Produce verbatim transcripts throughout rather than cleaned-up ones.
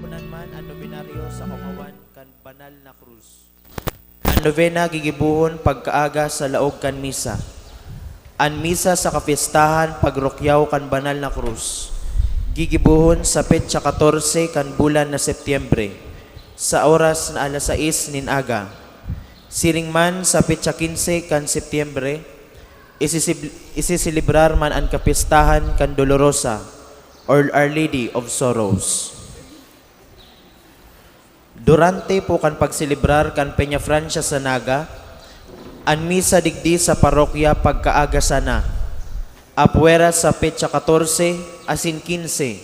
Kunan man an nobenaryo sa kaomawan kan Banal na Krus. An nobena gigibohon pagkaaga sa laog kan misa. An misa sa kapyestahan pagrukyaw kan Banal na Krus gigibohon sa petsa katorse kan bulan na Setyembre, sa oras na alas sais nin aga. Siring man sa petsa kinse kan Setyembre, isisib-, isiselebrar man an kapyestahan kan Dolorosa or Our Lady of Sorrows. Durante po kan pagselebrar kan Peñafrancia sa Naga, an misa digdi sa parokya pagkaaga sana, apwera sa petsa katorse asin kinse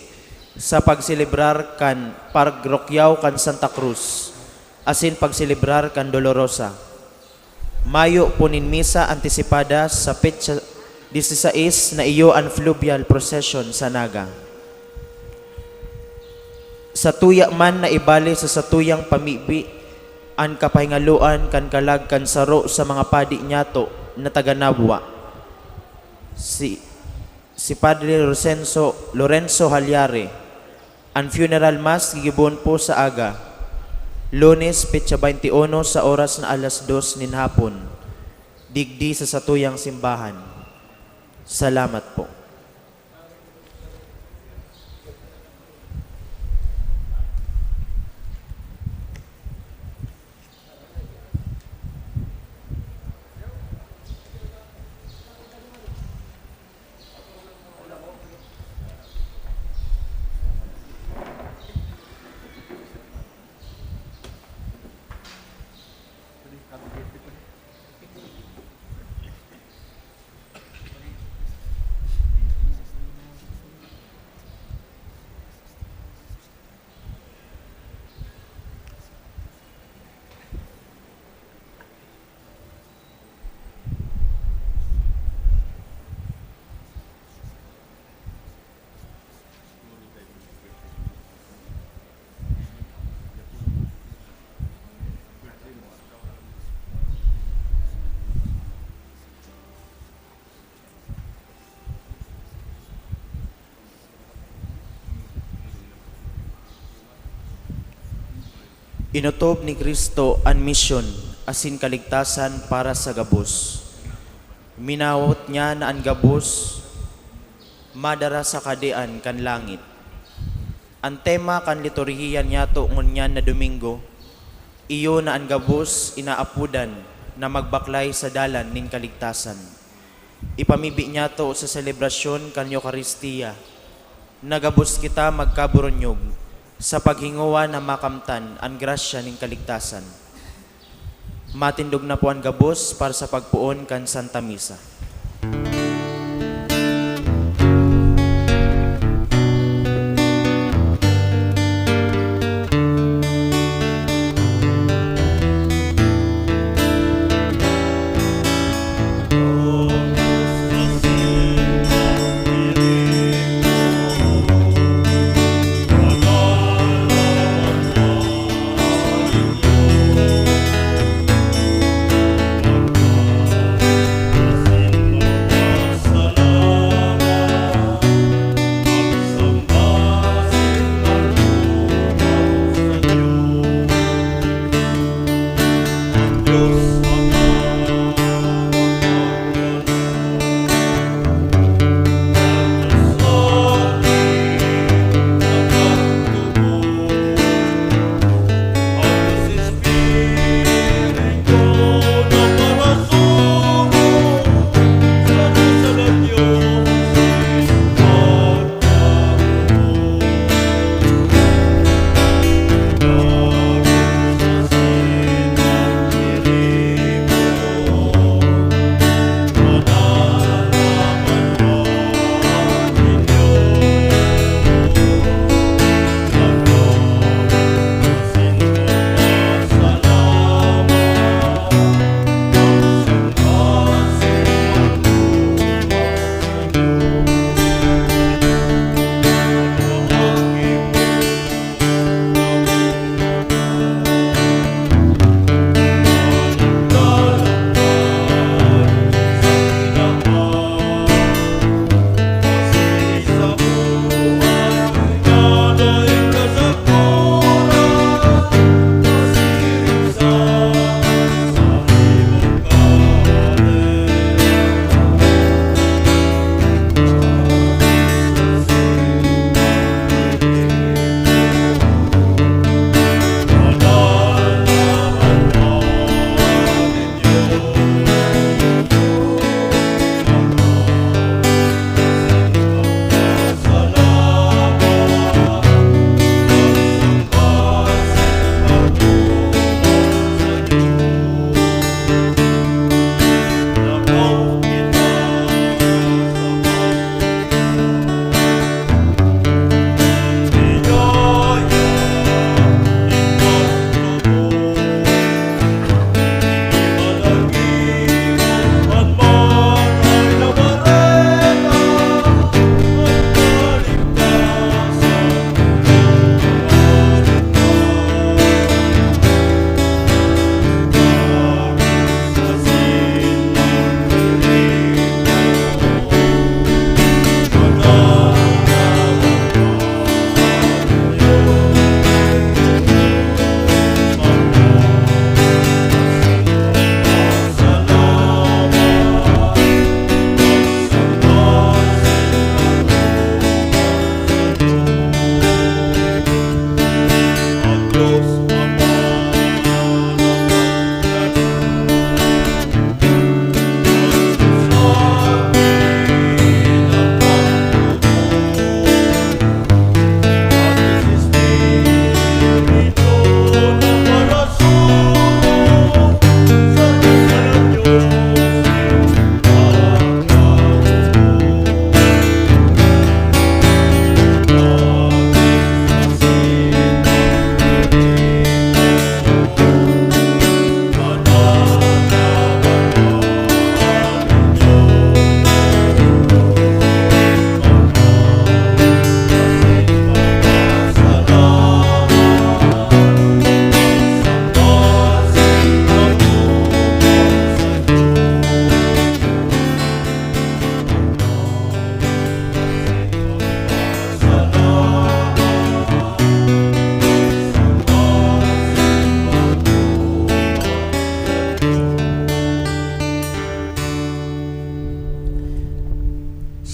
sa pagselebrar kan pagrukyaw kan Santa Cruz asin pagselebrar kan Dolorosa. Mayo po nin misa antisipada sa petsa disisais na iyo an fluvial procession sa Naga. Satuya man na ibale sa satuyang pamibi an kapahingaloan kan kalag kan saro sa mga padi niyato na taga Nabua, si, si Padre Lorenzo, Lorenzo Halyare. An funeral mass gigibohon po sa aga, Lunes, petsa baynte uno, sa oras na alas dos nin hapon, digdi sa satuyang simbahan. Salamat po. Inotob ni Cristo an misyon asin kaligtasan para sa gabos. Minawot niya na an gabos madara sa Kahadean kan langit. An tema kan liturhiya niyato ngunyan na Domingo, iyo na an gabos inaapodan na magbaklay sa dalan nin kaligtasan. Ipamibi niyato sa selebrasyon kan Eukaristia na gabos kita magkaburunyog sa paghingowa na makamtan an grasya nin kaligtasan. Matindog na po an gabos para sa pagpoon kan Santa Misa.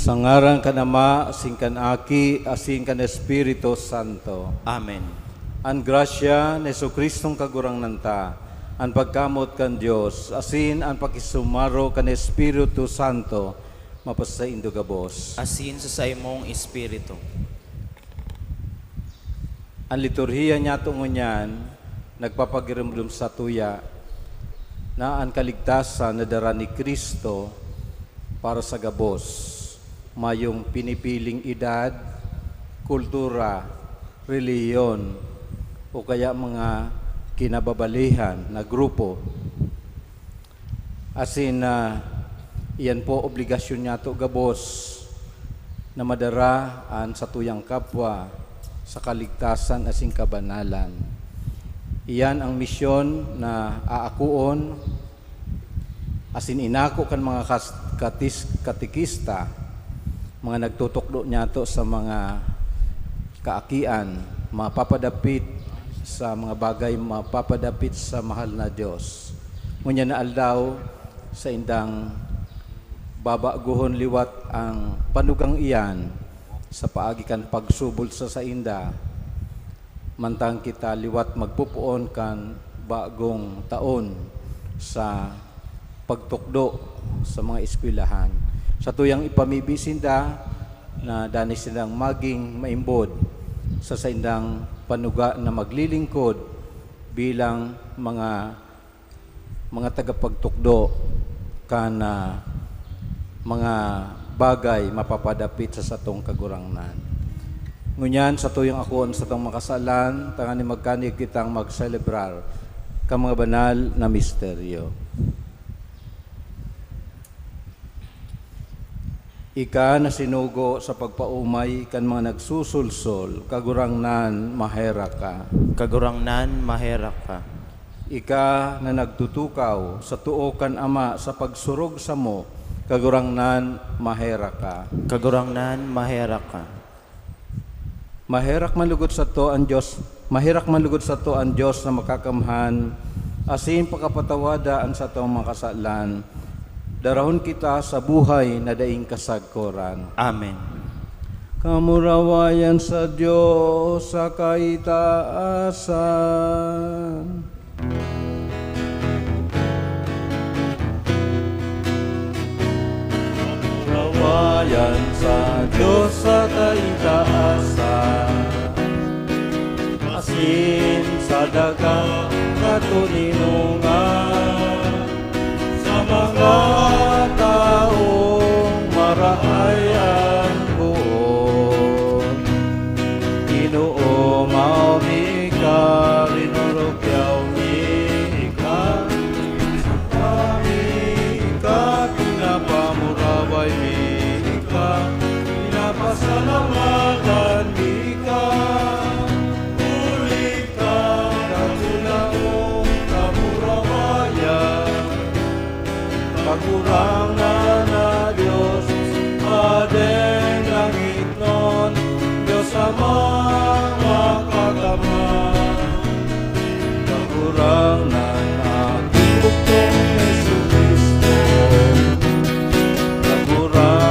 Sa ngaran kan Ama, asin kan Aki, asin kan Espiritu Santo. Amen. An grasya ni Jesu-Cristong Kagurangnan ta, an pagkamot kan Dios, asin an pakisumaro kan Espiritu Santo, mapasaindo gabos. Asin sa saimong espiritu. An liturhiya niyato ngunyan nagpapagiromdom satuya na an kaligtasan na dara ni Cristo para sa gabos, mayong pinipiling edad, kultura, relihiyon, o kaya mga kinababalihan na grupo. Asin, ah, iyan po obligasyon niyato gabos na madara an satuyang kapwa sa kaligtasan asin kabanalan. Iyan ang misyon na aakoon asin inako kan mga kas-, katis-, katekista, mga nagtutukdo niyato sa mga kaakian, mapapadapit sa mga bagay mapapadapit sa mahal na Dios. Ngunyan na aldaw, saindang babagohon liwat ang panugang iyan sa paagi kan pagsubol sa sainda, mantang kita liwat magpupoon kan bagong taon sa pagtukdo sa mga eskwelahan. Satuyang ipamibi sinda na dani silang maging maimbod sa saindang panuga na maglilingkod bilang mga, mga tagapagtukdo kan, ah, mga bagay mapapadapit sa satong Kagurangnan. Ngunyan, satuyang akoon satong makasalan, tanganing magkanig kitang magselebrar kan mga banal na misteryo. Ika na sinugo sa pagpaomay kan mga nagsusulsol, Kagurangnan, maherak ka. Kagurangnan, maherak ka. Ika na nagtutukaw sa too kan Ama sa pagsurog samo, Kagurangnan, maherak ka. Kagurangnan, maherak ka. Maherak man lugod sato an Dios, maherak man lugod sato an Dios na Makakamhan, asin pakapatawada an satong mga kasalan. Darahon kita sa buhay na daing kasagkoran. Amen. Kamurawayan sa Dios sa kaitaasan. Kamurawayan sa Dios sa kaitaasan, asin sa dagang katoninongan, sa mga tawong marahay an boot. Ginoo, mayo mi ika, rinorokyaw mi ika, sinamba mi ika, pinapamuraway mi ika, pinapasalamatan mi ika. Huli ka, dakula mong kamurawayan. Kagurangnan na Dios, Hadeng langitnon, Dios Amang Makakamhan. Kagurangnan na Ginoo Jesu-Cristo, Kagurangnan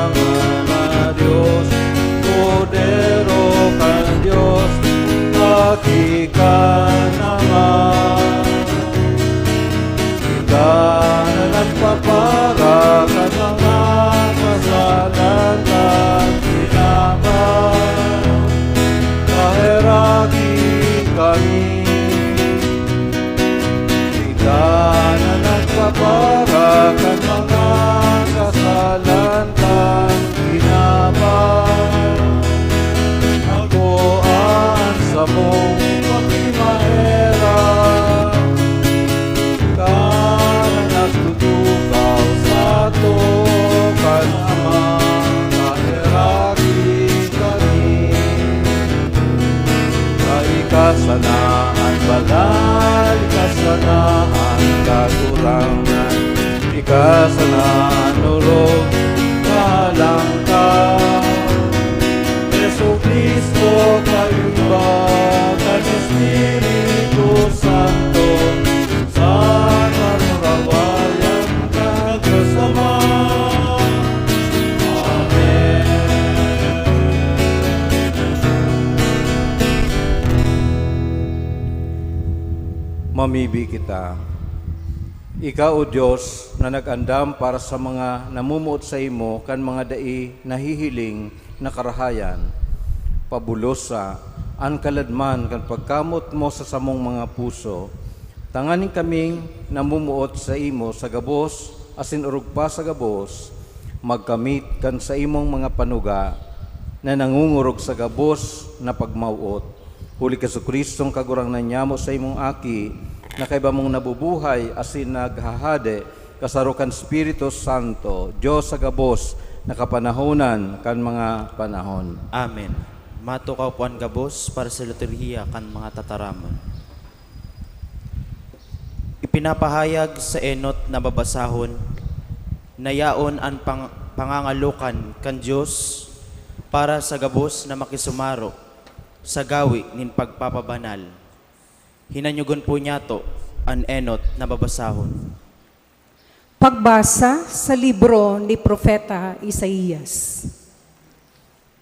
Mamibi kita. Ika, O Dios, na nag-andam para sa mga namumuot saimo kan mga dai nahihiling na karahayan, pabulosa an kaladman kan pagkamot mo sa samong mga puso, tanganing kaming namumuot saimo sa gabos asin orog pa sa gabos, magkamit kan saimong mga panuga na nangungorog sa gabos na pagmawot. Huli Jesu-Cristong Kagurangnan nyamo, saimong Aki, na kaiba mong nabubuhay asin naghahade, kasaro kan Espiritu Santo, Dios sa gabos na kapanahonan kan mga panahon. Amen. Matukaw po an gabos para sa liturhiya kan mga tataramon. Ipinapahayag sa enot na babasahon na yaon an pang-, pangangalokan kan Dios para sa gabos na makisumaro sa gawi nin pagpapabanal. Hinanyogon po niyato an enot na babasahon. Pagbasa sa libro ni Propeta Isaias.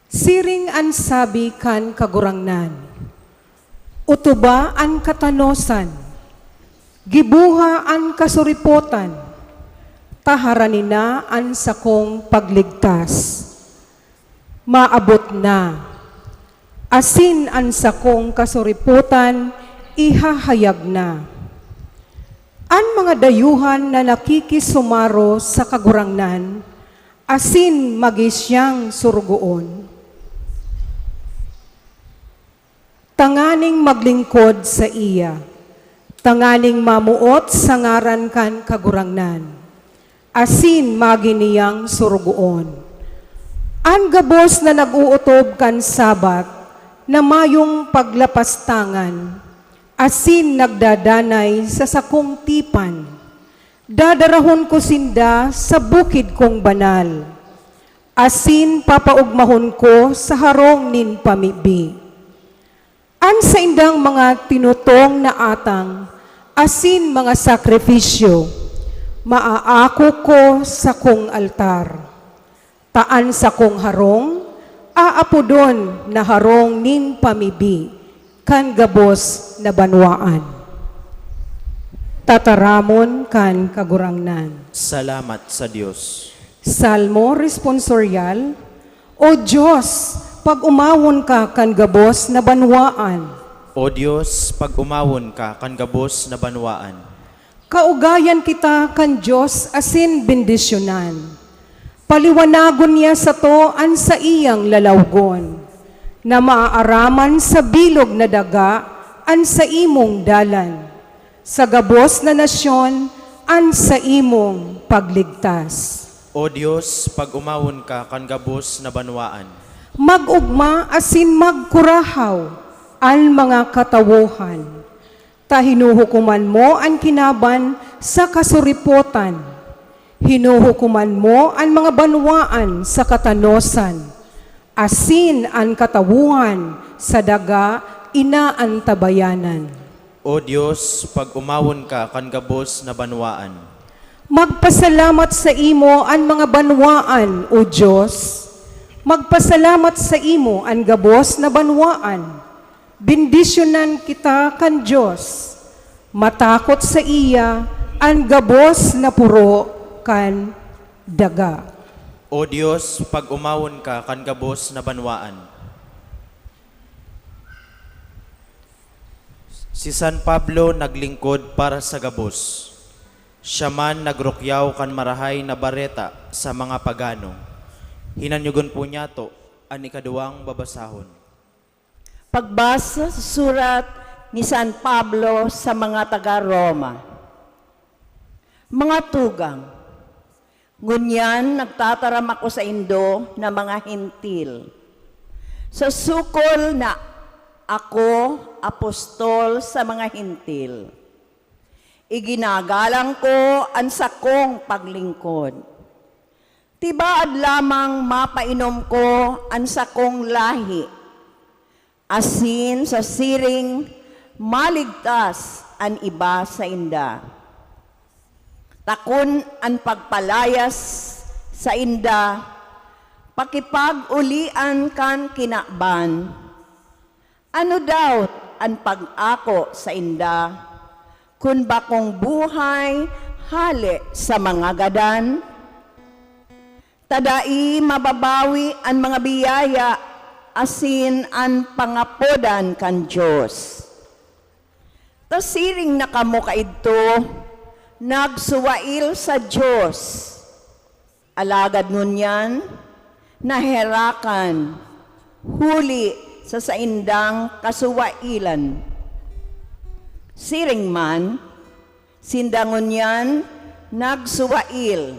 Siring an sabi kan Kagurangnan, "Utuba an katanosan, giboha an kasuripotan, ta harani na an sakong pagligtas. Maabot na, asin an sakong kasuripotan ihahayag na." An mga dayuhan na nakikisumaro sa Kagurangnan asin magi siyang surugoon, tanganing maglingkod saiya, tanganing mamoot sa ngaran kan Kagurangnan, asin magi niyang surugoon. An gabos na nag-ootob kan Sabbath na mayong paglapastangan, asin nagdadanay sa sakong tipan, dadarahon ko sinda sa bukid kong banal, asin papaogmahon ko sa harong nin pamibi. An saindang mga tinutong na atang asin mga sakrifisyo, maaako ko sakong altar. Ta an sakong harong aapodon na harong nin pamibi kan gabos na banwaan. Tataramon kan Kagurangnan. Salamat sa Dios. Salmo Responsorial. O Dios, pag-omawon ka kan gabos na banwaan. O Dios, pag-omawon ka kan gabos na banwaan. Kaugayan kita kan Dios asin bendisyonan. Paliwanagon niya sato an saiyang lalawgon, na maaaraman sa bilog na daga an saimong dalan. Sa gabos na nasyon, an saimong pagligtas. O Dios, pag-omawon ka kan gabos na banwaan. Mag-ogma asin magkurahaw an mga katawohan. Ta hinuhukoman mo an kinaban sa kasuripotan. Hinuhukoman mo an mga banwaan sa katanosan, asin an katawohan sa daga inaantabayanan. O Dios, pag-omawon ka kan gabos na banwaan. Magpasalamat saimo an mga banwaan, O Dios. Magpasalamat saimo an gabos na banwaan. Bendisyonan kita kan Dios. Matakot saiya an gabos na poro kan daga. O Dios, pag-omawon ka kan gabos na banwaan. Si San Pablo naglingkod para sa gabos. Siya man nagrukyaw kan Marahay na Bareta sa mga pagano. Hinanyogon po niyato an ikaduwang babasahon. Pagbasa sa surat ni San Pablo sa mga taga Roma. Mga tugang, ngunyan nagtataram ako saindo na mga Hentil, sa sukol na ako apostol sa mga Hentil. Iginagalang ko an sakong paglingkod. Tibaad lamang mapainom ko an sakong lahi, asin sa siring maligtas an iba sainda. Ta kun an pagpalayas sainda pakipag-olian kan kinaban, ano daw an pag-ako sainda Kun bakong buhay hale sa mga gadan, ta dai mababawi an mga biyaya asin an pangapodan kan Dios. Ta siring na kamo kaidto, nagsuwail sa Dios. Alagad ngunyan, naherakan, huli sa saindang kasuwailan. Siring man, sinda ngunyan nagsuwail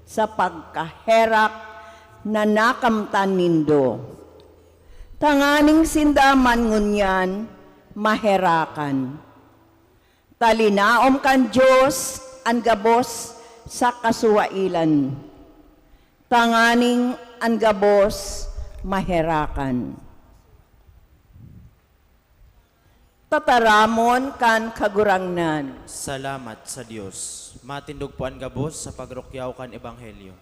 sa pagkaherak na nakamtan nindo. Tanganing sinda man ngunyan maherakan. Ta linaom kan Dios an gabos sa kasuwailan, tanganing an gabos maherakan. Tataramon kan Kagurangnan. Salamat sa Dios. Matindog po an gabos sa pagrukyaw kan Ebanghelyo.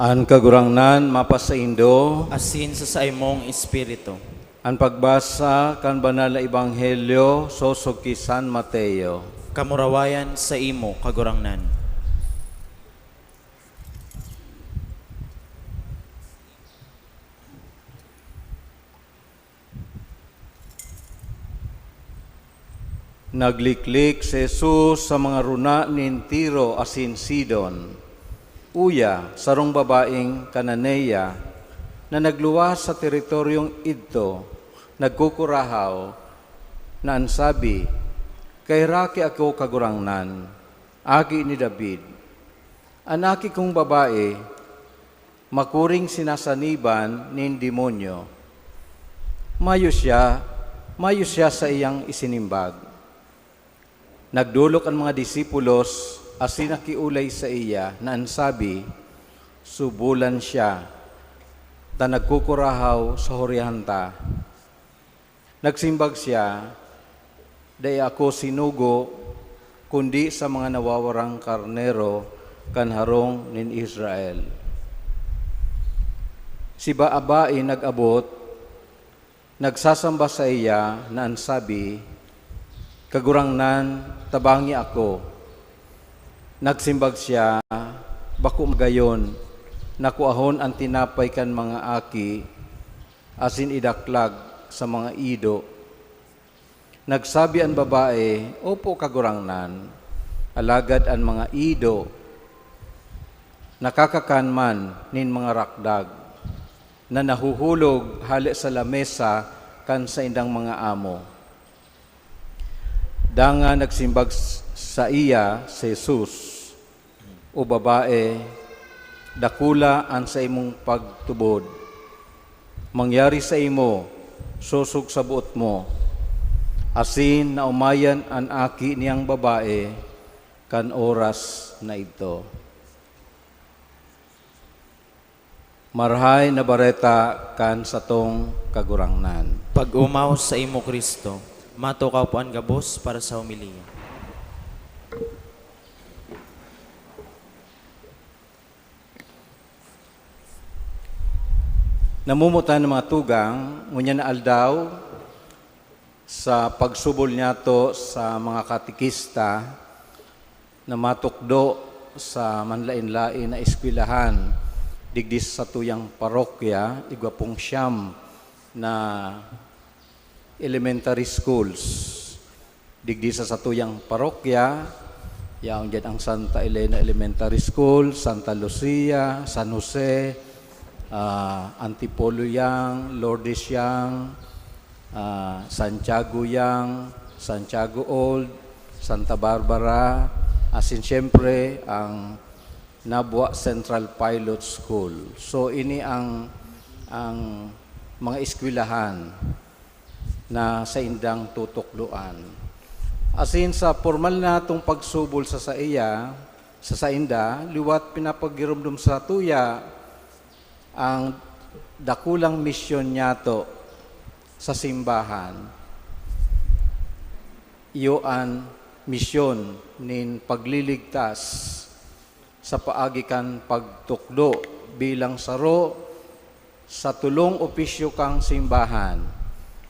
An Kagurangnan mapasaindo. Asin sa saimong espiritu. An pagbasa kan Banal na Ebanghelyo sosog ki San Mateo. Kamurawayan saimo, Kagurangnan. Nagliklik si Jesus sa mga runa nin Tiro asin Sidon. Uya, sarong babaeng Cananea na nagluwas sa teritoryong idto, nagkukurahaw na an sabi, "Kaheraki ako, Kagurangnan, Aki ni David. An aki kong babae, makuring sinasaniban nin demonyo. Mayo siya, mayo siya saiyang isinimbag." Nagdolok an mga disipulos asin nakiolay saiya na an sabi, "Subolan siya, ta nagkukurahaw sa hurihan ta." Nagsimbag siya, "Dai ako sinugo, kundi sa mga nawawarang karnero kan harong nin Israel." Si babae nag-abot, nagsasamba saiya na an sabi, "Kagurangnan, tabangi ako." Nagsimbag siya, "Bako magayon na kuahon an tinapay kan mga aki asin idaklag sa mga ido." Nagsabi an babae, "Opo, Kagurangnan, alagad an mga ido nakakakan man nin mga rakdag na nahuhulog hale sa lamesa kan saindang mga amo." Dangan nagsimbag s-, saiya si Jesus, O babae, dakula an saimong pagtubod. Mangyari saimo, sosog sa boot mo, asin naomayan an aki niyang babae kan oras na idto. Marahay na Bareta kan satong Kagurangnan. Pag-omaw saimo, Cristo. Matukaw po an gabos para sa homilya. Namumutan ng mga tugang, ngunyan na aldaw, sa pagsubol niyato sa mga katekista na matukdo sa manlaen-laen na eskwelahan digdi sa satuyang parokya, igwa pong siyam na elementary schools. Digdi sa satuyang parokya, yaon diyan ang Santa Elena Elementary School, Santa Lucia, San Jose, ah, Antipolo Young, Lourdes Young, ah, Santiago Young, Santiago Old, Santa Barbara, asin siyempre ang Nabua Central Pilot School. So, ini ang, ang mga eskwelahan na saindang tutukdoan. Asin sa pormal natong pagsubol sa saiya, sa sainda, liwat pinapagiromdom sa tuya ang dakulang misyon niyato sa simbahan. Iyo an misyon nin pagliligtas sa paagi kan pagtukdo bilang saro sa tolong opisyo kan simbahan,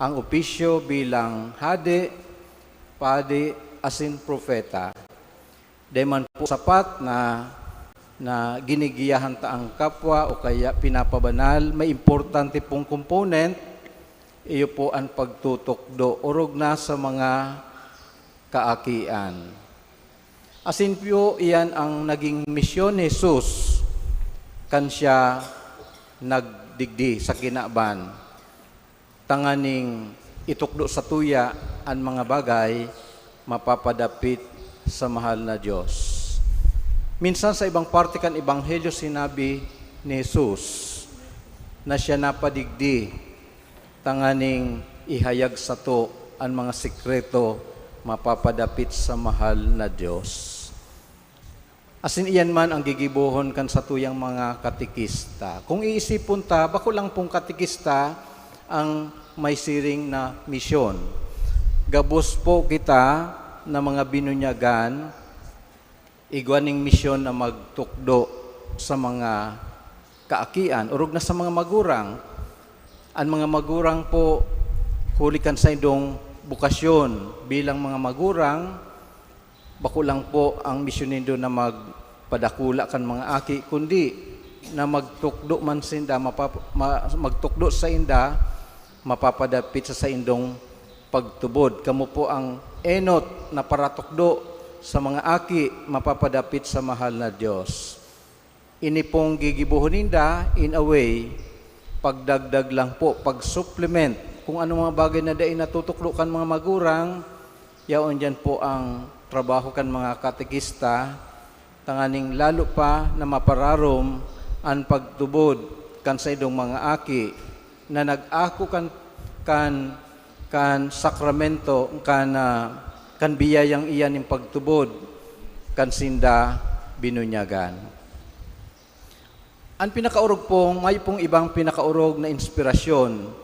ang opisyo bilang hade, padi, asin propeta. Dai man po sapat na, na ginigiyahan ta ang kapwa o kaya pinapabanal, may importante pong component, iyo po an pagtutukdo, orog na sa mga kaakian. Asin po, iyan ang naging misyon ni Jesus kan siya nagdigdi sa kinaban, tanganing itukdo sa tuya an mga bagay mapapadapit sa mahal na Dios. Minsan sa ibang parte kan Ebanghelyo, sinabi ni Jesus na siya napadigdi tanganing ihayag sato an mga sikreto mapapadapit sa mahal na Dios. Asin iyan man ang gigibohon kan satuyang mga katekista. Kung iisipon ta, bako lang pong katekista ang may siring na misyon. Gabos po kita na mga binunyagan, igwa ning misyon na magtukdo sa mga kaakian, orog na sa mga magurang. An mga magurang po, huli kan saindong bokasyon bilang mga magurang, bako lang po ang misyon nindo na magpadakula kan mga aki, kundi na magtukdo man sinda, mapap-, ma-, magtukdo sainda, mapapadapit sa saindong pagtubod. Kamo po ang enot na paratukdo sa mga aki, mapapadapit sa mahal na Dios. Ini pong gigibohon ninda, in a way, pagdagdag lang po, pag-supplement. Kung anong mga bagay na dai natutukdo kan mga magurang, yaon diyan po ang trabaho kan mga katekista, tanganing lalo pa na mapararom an pagtubod kan saindong mga aki na nag-ako kan, kan, kan sakramento, kan, ah, kan biyayang iyan nin pagtubod kan sinda binunyagan. An pinakaorog pong, may pong ibang pinakaorog na inspirasyon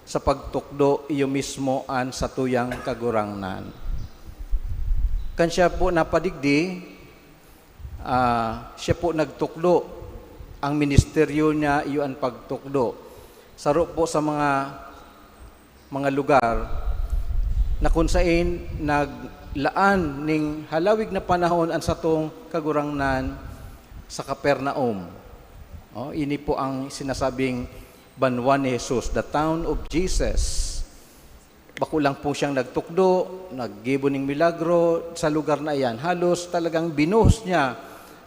sa pagtukdo, iyo mismo an satuyang Kagurangnan. Kan siya po napadigdi, ah, siya po nagtukdo. Ang ministeryo niya, iyo an pagtukdo. Saro po sa mga, mga lugar na kun sain naglaan ning halawig na panahon an satong Kagurangnan sa Capernaum. Oh, ini po ang sinasabing banwa ni Jesus, the town of Jesus. Bako lang po siyang nagtukdo, naggibo ning milagro sa lugar na iyan. Halos talagang binuhos niya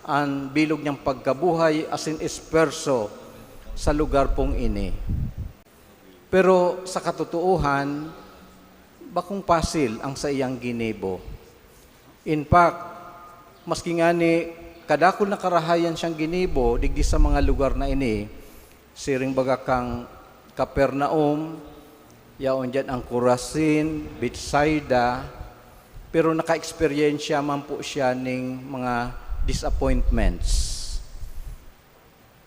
an bilog niyang pagkabuhay asin esperso sa lugar pong ini. Pero sa katotoohan, bakong pasil ang saiyang ginibo. In fact, maski ngani Kadakul na karahayan siyang ginibo digdi sa mga lugar na ini, siring baga kan Capernaum, yaon diyan an Corazin, Bethsaida, pero naka-eksperyensya man po siya ning mga disappointments.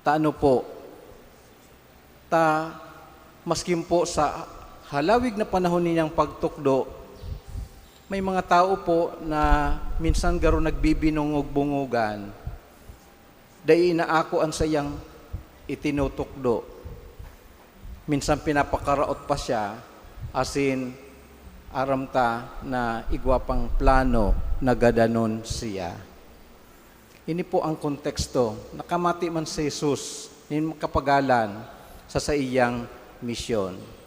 Ta ano po, ta maskin po sa halawig na panahon niyang pagtukdo, may mga tao po na minsan garo nagbibinungog-bungogan, dai inaako an saiyang itinutukdo. Minsan pinapakaraot pa siya, asin aram ta na igwa pang plano na gadanon siya. Ini po ang konteksto. Nakamati man si Jesus nin kapagalan sa saiyang misyon.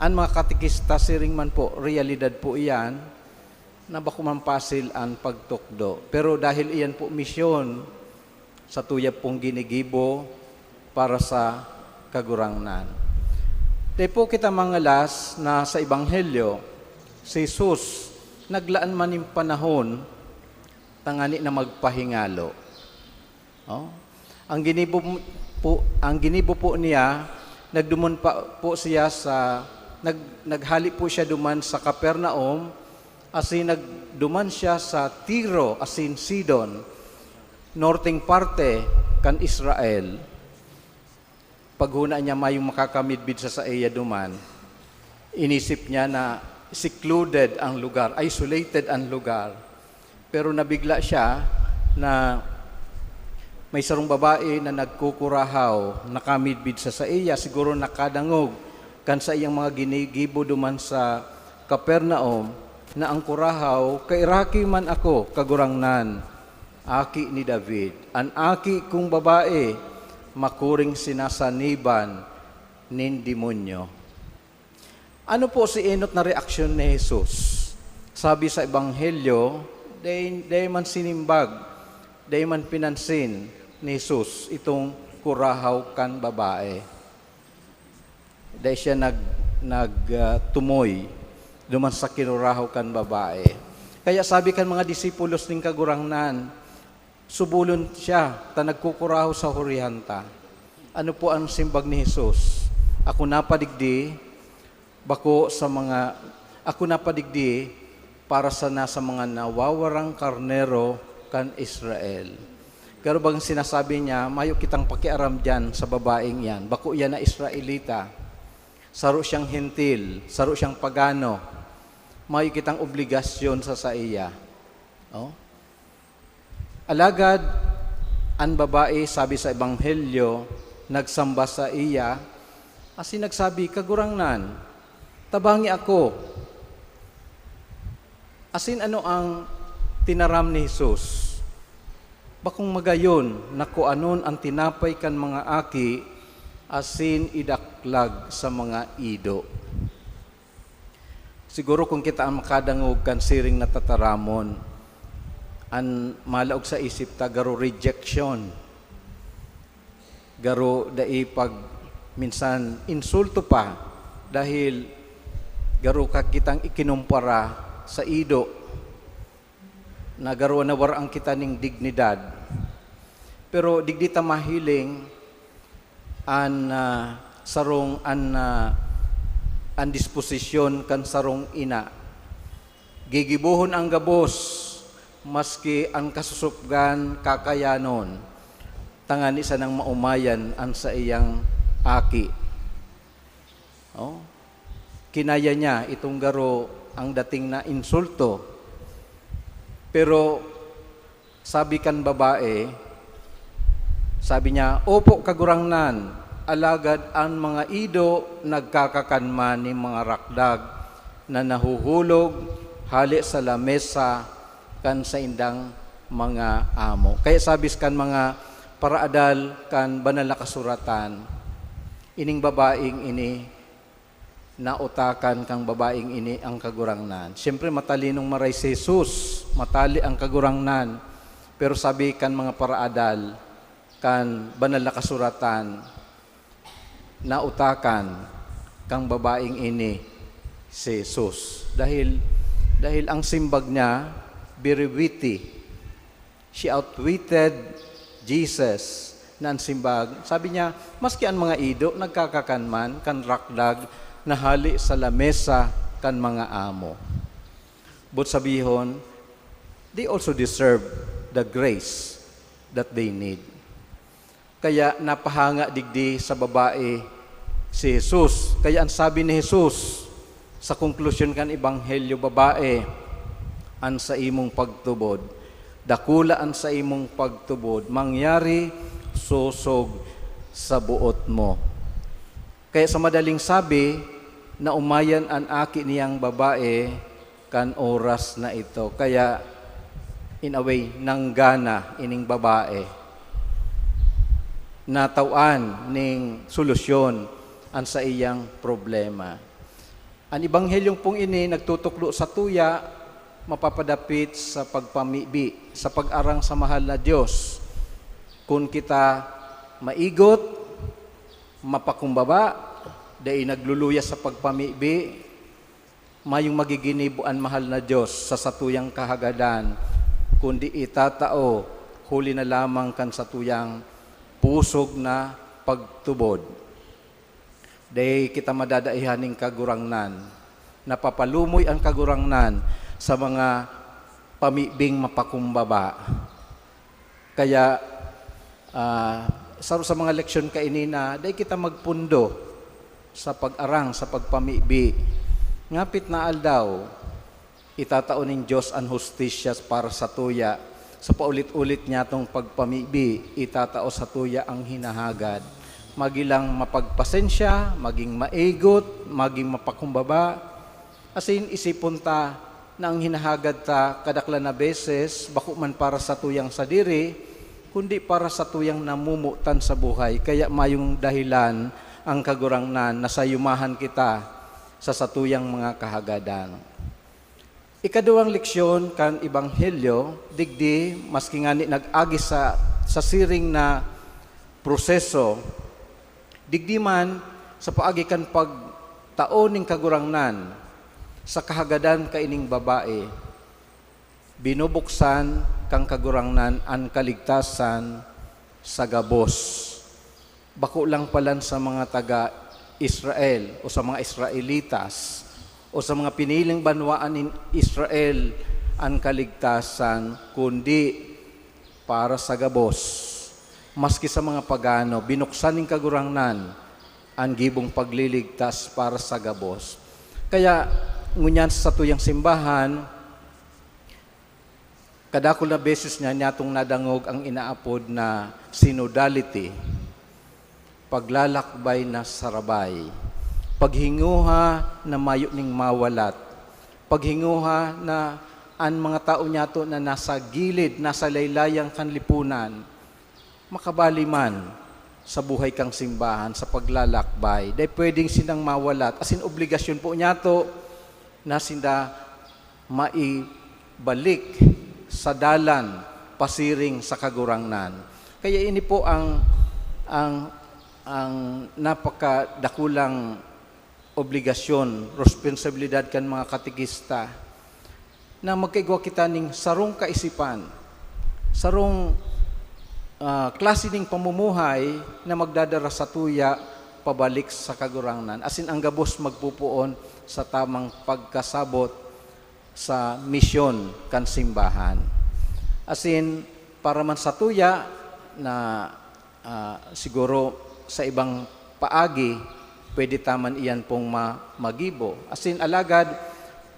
An mga katekista, siring man po, realidad po iyan na bako man pasil an pagtukdo. Pero dahil iyan po misyon, sa tuyab pong ginigibo para sa Kagurangnan. Dai po kita mangalas na sa Ebanghelyo, si Jesus naglaan man nin panahon tangani na magpahingalo. Oh? Ang ginibo po, ang ginibo po niya, nagduman pa po siya sa, nag-, naghali po siya duman sa Capernaum, asin nagduman siya sa Tiro asin Sidon, norteng parte kan Israel. Paghona niya mayong makakamidbid sa saiya duman, inisip niya na secluded ang lugar, isolated ang lugar. Pero nabigla siya na may sarong babae na nagkukurahaw, nakamidbid sa saiya, siguro nakadangog kan saiyang mga ginigibo duman sa Capernaum, na ang kurahaw, "Kairaki man ako, Kagurangnan, aki ni David, an aki kong babae, makuring sinasaniban nin demonyo." Ano po si enot na reaksyon ni Jesus? Sabi sa Ebanghelyo, dai, dai man sinimbag, dai man pinansin ni Jesus itong kurahaw kan babae. Dai siya nag-, nag, ah, tumoy duman sa kinurahaw kan babae. Kaya sabi kan mga disipulos nin Kagurangnan, "Subolon siya, ta nagkukurahaw sa hurihan ta." Ano po ang simbag ni Jesus? "Ako napadigdi, bako sa mga, ako napadigdi para sana sa mga nawawarang karnero kan Israel." Pero bang sinasabi niya, "Mayo kitang pakiaram diyan sa babaeng iyan. Bako iyan na Israelita. Saro siyang Hentil, saro siyang pagano. Mayo kitang obligasyon sa saiya." Oh? Alagad an babae, sabi sa Ebanghelyo, nagsamba saiya, asin nagsabi, "Kagurangnan, tabangi ako." Asin ano ang tinaram ni Jesus? "Bakong magayon na kuanon an tinapay kan mga aki asin idaklag sa mga ido." Siguro kun kita an makadangog kan siring na tataramon, an malaog sa isip ta garo rejection, garo dai pag-, minsan insulto pa, dahil garo ka kitang ikinumpara sa ido. Na garo nawaraan kita nin dignidad. Pero digdi ta mahiling an, ah, sarong, an, ah, an disposisyon kan sarong ina. Gigibohon ang gabos, maski an kasusupgan kakayanon, tangani sanang maomayan an saiyang aki. Oh, kinaya niya itong garo ang dating na insulto. Pero sabi kan babae, sabi niya, "Opo, Kagurangnan, alagad an mga ido nagkakakan man nin mga rakdag na nahuhulog hale sa lamesa kan saindang mga amo." Kaya sabi kan mga paraadal kan Banal na Kasuratan, ining babaeng ini, nautakan kan babaeng ini ang Kagurangnan. Siyempre, matalinong maray si Jesus, matali ang Kagurangnan. Pero sabi kan mga paraadal kan Banal na Kasuratan, nautakan kan babaeng ini si Jesus. Dahil, dahil ang simbag niya, very witty. She outwitted Jesus na an simbag. Sabi niya, "Maski an mga ido nagkakakan man kan rakdag na hali sa lamesa kan mga amo." But sabihon, they also deserve the grace that they need. Kaya napahanga digdi sa babae si Jesus. Kaya an sabi ni Jesus sa konklusyon kan Ebanghelyo, "Babae, an saimong pagtubod, dakula an saimong pagtubod, mangyari sosog sa boot mo." Kaya sa madaling sabi, naomayan an aki niyang babae kan oras na ito. Kaya, in a way, nanggana ining babae. Natawan ning solusyon an saiyang problema. An Ebanghelyong pong ini nagtutukdo sa tuya, mapapadapit sa pagpamibi, sa pag-arang sa mahal na Diyos. Kun kita maigot, mapakumbaba, dai nagluluya sa pagpamibi, mayong magiginibo an mahal na Diyos sa satuyang kahagadan, kundi itatao huli na lamang kan satuyang pusog na pagtubod. Dai kita madadaihan nin Kagurangnan. Napapalumoy an Kagurangnan sa mga pamibing mapakumbaba. Kaya, ah, saro sa mga leksyon kaini na dai kita magpundo sa pag-arang, sa pagpamibi. Ngapit na aldaw, itatao nin Dios an hustisya para sa tuya. Sa paulit-ulit niyatong pagpamibi, itatao sa tuya ang hinahagad. Magilang mapagpasensya, maging maigot, maging mapakumbaba. Asin isipon ta na ang hinahagad ta kadaklan na beses bako man para sa tuyang sadiri, kundi para sa tuyang namomotan sa buhay. Kaya mayong dahilan ang Kagurangnan na sayumahan kita sa satuyang mga kahagadan. Ikaduwang leksyon kan Ebanghelyo, digdi, maski ngani nag-agi sa, sa siring na proseso, digdi man sa paagi kan pagtao nin Kagurangnan sa kahagadan kaining babae, binubuksan kan Kagurangnan an kaligtasan sa gabos. Bako lang palan sa mga taga Israel o sa mga Israelitas o sa mga piniling banwaan nin Israel an kaligtasan, kundi para sa gabos. Maski sa mga pagano, binuksan nin Kagurangnan an gibong pagliligtas para sa gabos. Kaya, ngunyan sa satuyang simbahan, kadakul na beses niya niyatong nadangog ang inaapod na synodality, paglalakbay na sarabay, paghinguha na mayo ning mawalat, paghinguha na an mga tao niyato na nasa gilid, nasa laylayan kan lipunan, makabali man sa buhay kan simbahan, sa paglalakbay. Dai pwedeng sindang mawalat. Asin obligasyon po niyato na sinda maibalik sa dalan pasiring sa Kagurangnan. Kaya ini po ang, ang, ang napakadakulang obligasyon, responsibilidad kan mga katekista, na magkaigwa kita ning sarong kaisipan, sarong, ah, klase ning pamumuhay na magdadara sa tuya pabalik sa Kagurangnan, asin ang gabos magpupoon sa tamang pagkasabot sa misyon kan simbahan. Asin, para man sa tuya na, ah, siguro sa ibang paagi, pwede ta man iyan pong ma-, magibo. Asin, alagad,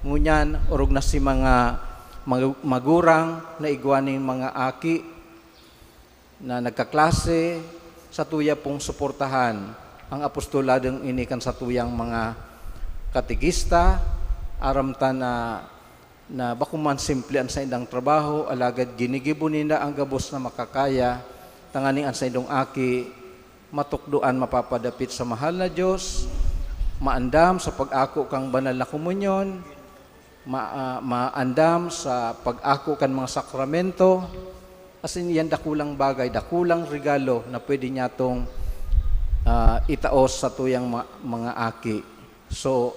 ngunyan, orog na si mga mag-, magurang na igwa nin mga aki na nagkaklase, sa tuya pong suportahan ang apostoladong ini kan satuyang mga katekista. Aram ta na, na bako man simple an saindang trabaho, alagad ginigibo ninda ang gabos na makakaya, tanganing an saindong aki matukdoan mapapadapit sa mahal na Diyos, maandam sa pag-ako kan banal na komunyon, ma-, ah, maandam sa pag-ako kan mga sakramento, asin iyan dakulang bagay, dakulang regalo na pwede niyatong, ah, itao sa tuyang ma-, mga aki. So,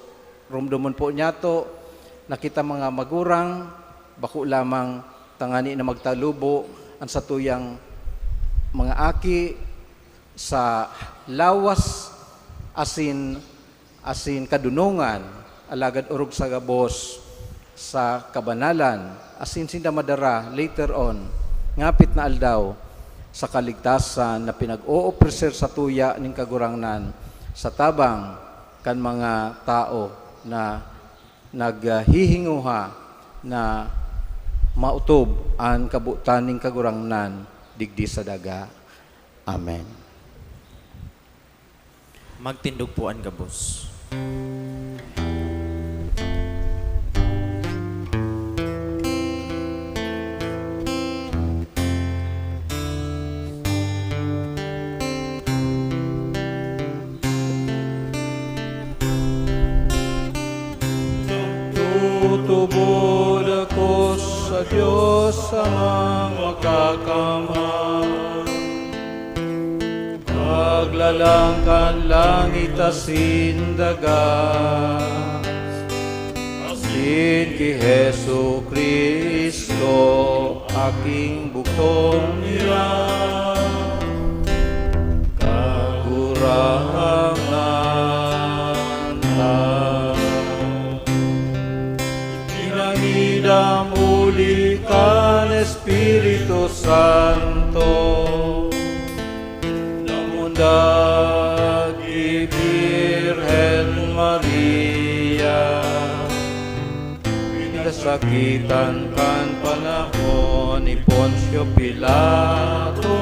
rumdomon po niyato na kita mga magurang, bako lamang tangani na magtalubo, An satuyang mga aki sa lawas asin, asin kadunongan, alagad orog sa gabos sa kabanalan, asin sinda madara later on, ngapit na aldaw, sa kaligtasan na pinag-oofreser satuya nin Kagurangnan sa tabang kan mga tawo na naghihinguha na maotob an kabotan nin Kagurangnan digdi sa daga. Amen. Magtindog po an gabos. Tutubod ako sa Dios Amang Makakamhan, Maglalang kan langit asin daga, asin ki Jesu-Cristo, Aking bugtong niya, Kagurangnan ta. Pinangidam huli kan Espiritu Santo, namundag ki Birhen Maria, pinasakitan kan panahon ni Poncio Pilato,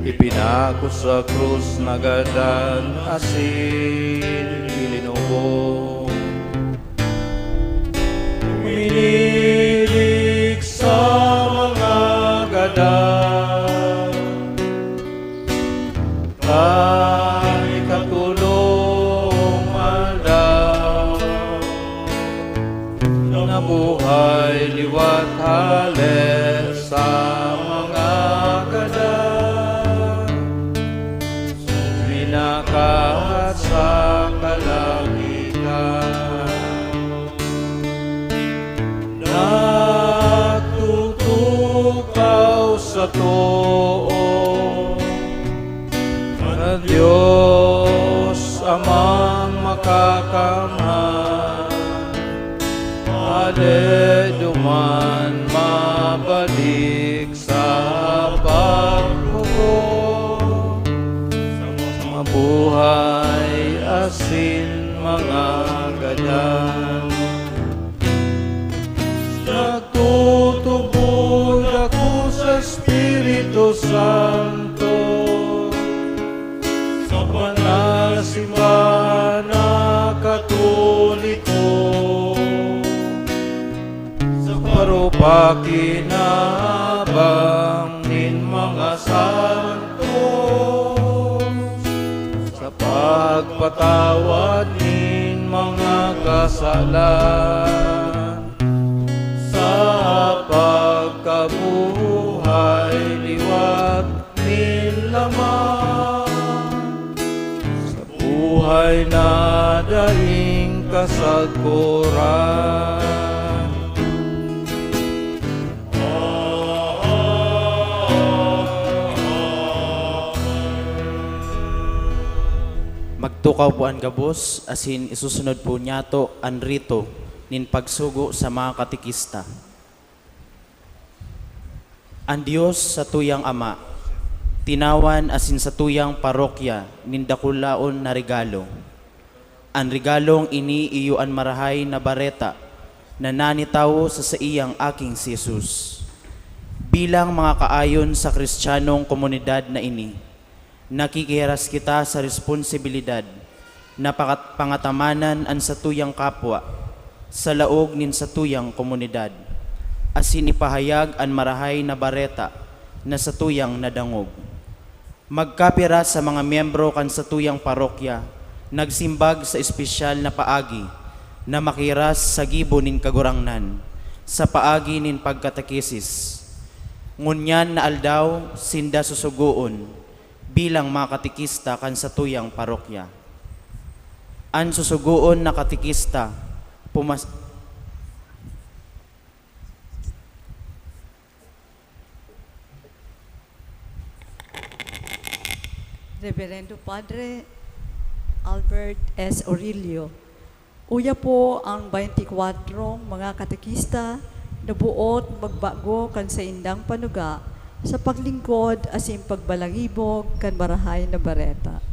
ipinako sa krus, nagadan asin ilinubong. Minilig sa mga gadan, kan ikatolong aldaw, nabuhay liwat hale sa mga gadan, minakat sa kalangitan. Nagtutukaw sa too kan Dios Amang Makakamhan, hale duman mabalik sa paghukom sa mga buhay asin mga gadan. Nagtutubod ako sa Espiritu Santo, sa banal na simbahan na Katoliko, sa paropakinabang nin mga santos, sa pagpatawad nin mga kasalan, sa pagkabuhay liwat nin laman, sa buhay na daing kasagkoran. Magtukaw po an gabos, asin isusunod po niyato an rito nin pagsugo sa mga katekista. An Dios satuyang Ama, tinawan asin satuyang parokya nin dakulaon na regalo. An regalong ini iyo an Marahay na Bareta na nanitawo sa saiyang Aking si Jesus. Bilang mga kaayon sa Cristianong komunidad na ini, nakikihiras kita sa responsibilidad na pakat-, pangatamanan an satuyang kapwa sa laog nin satuyang komunidad, asin ipahayag an Marahay na Bareta na satuyang nadangog. Magkapira sa mga miyembro kan satuyang parokya nagsimbag sa espesyal na paagi na makiras sa gibo nin Kagurangnan, sa paagi nin pagkatekesis. Ngunyan na aldaw, sinda susugoon bilang mga katekista kan satuyang parokya. An susugoon na katekista, pumas-, Reverendo Padre Albert S. Orillo. Uya po ang baynti kwatro mga katekista na buot magbago kan saindang panuga sa paglingkod asin pagbalangibog kan Marahay na Bareta.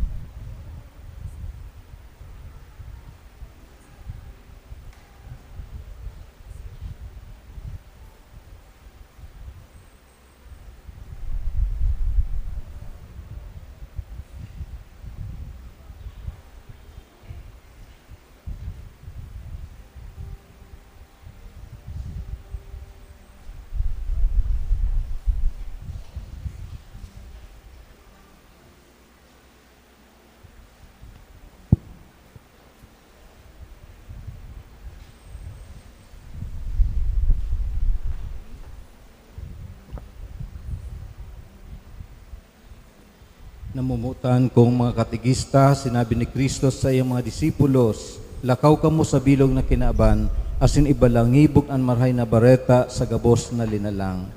Namomotan kong mga katekista, sinabi ni Cristo sa iyang mga disipulos, "Lakaw kamo sa bilog na kinaban, asin ibalangibog an Marahay na Bareta sa gabos na linalang."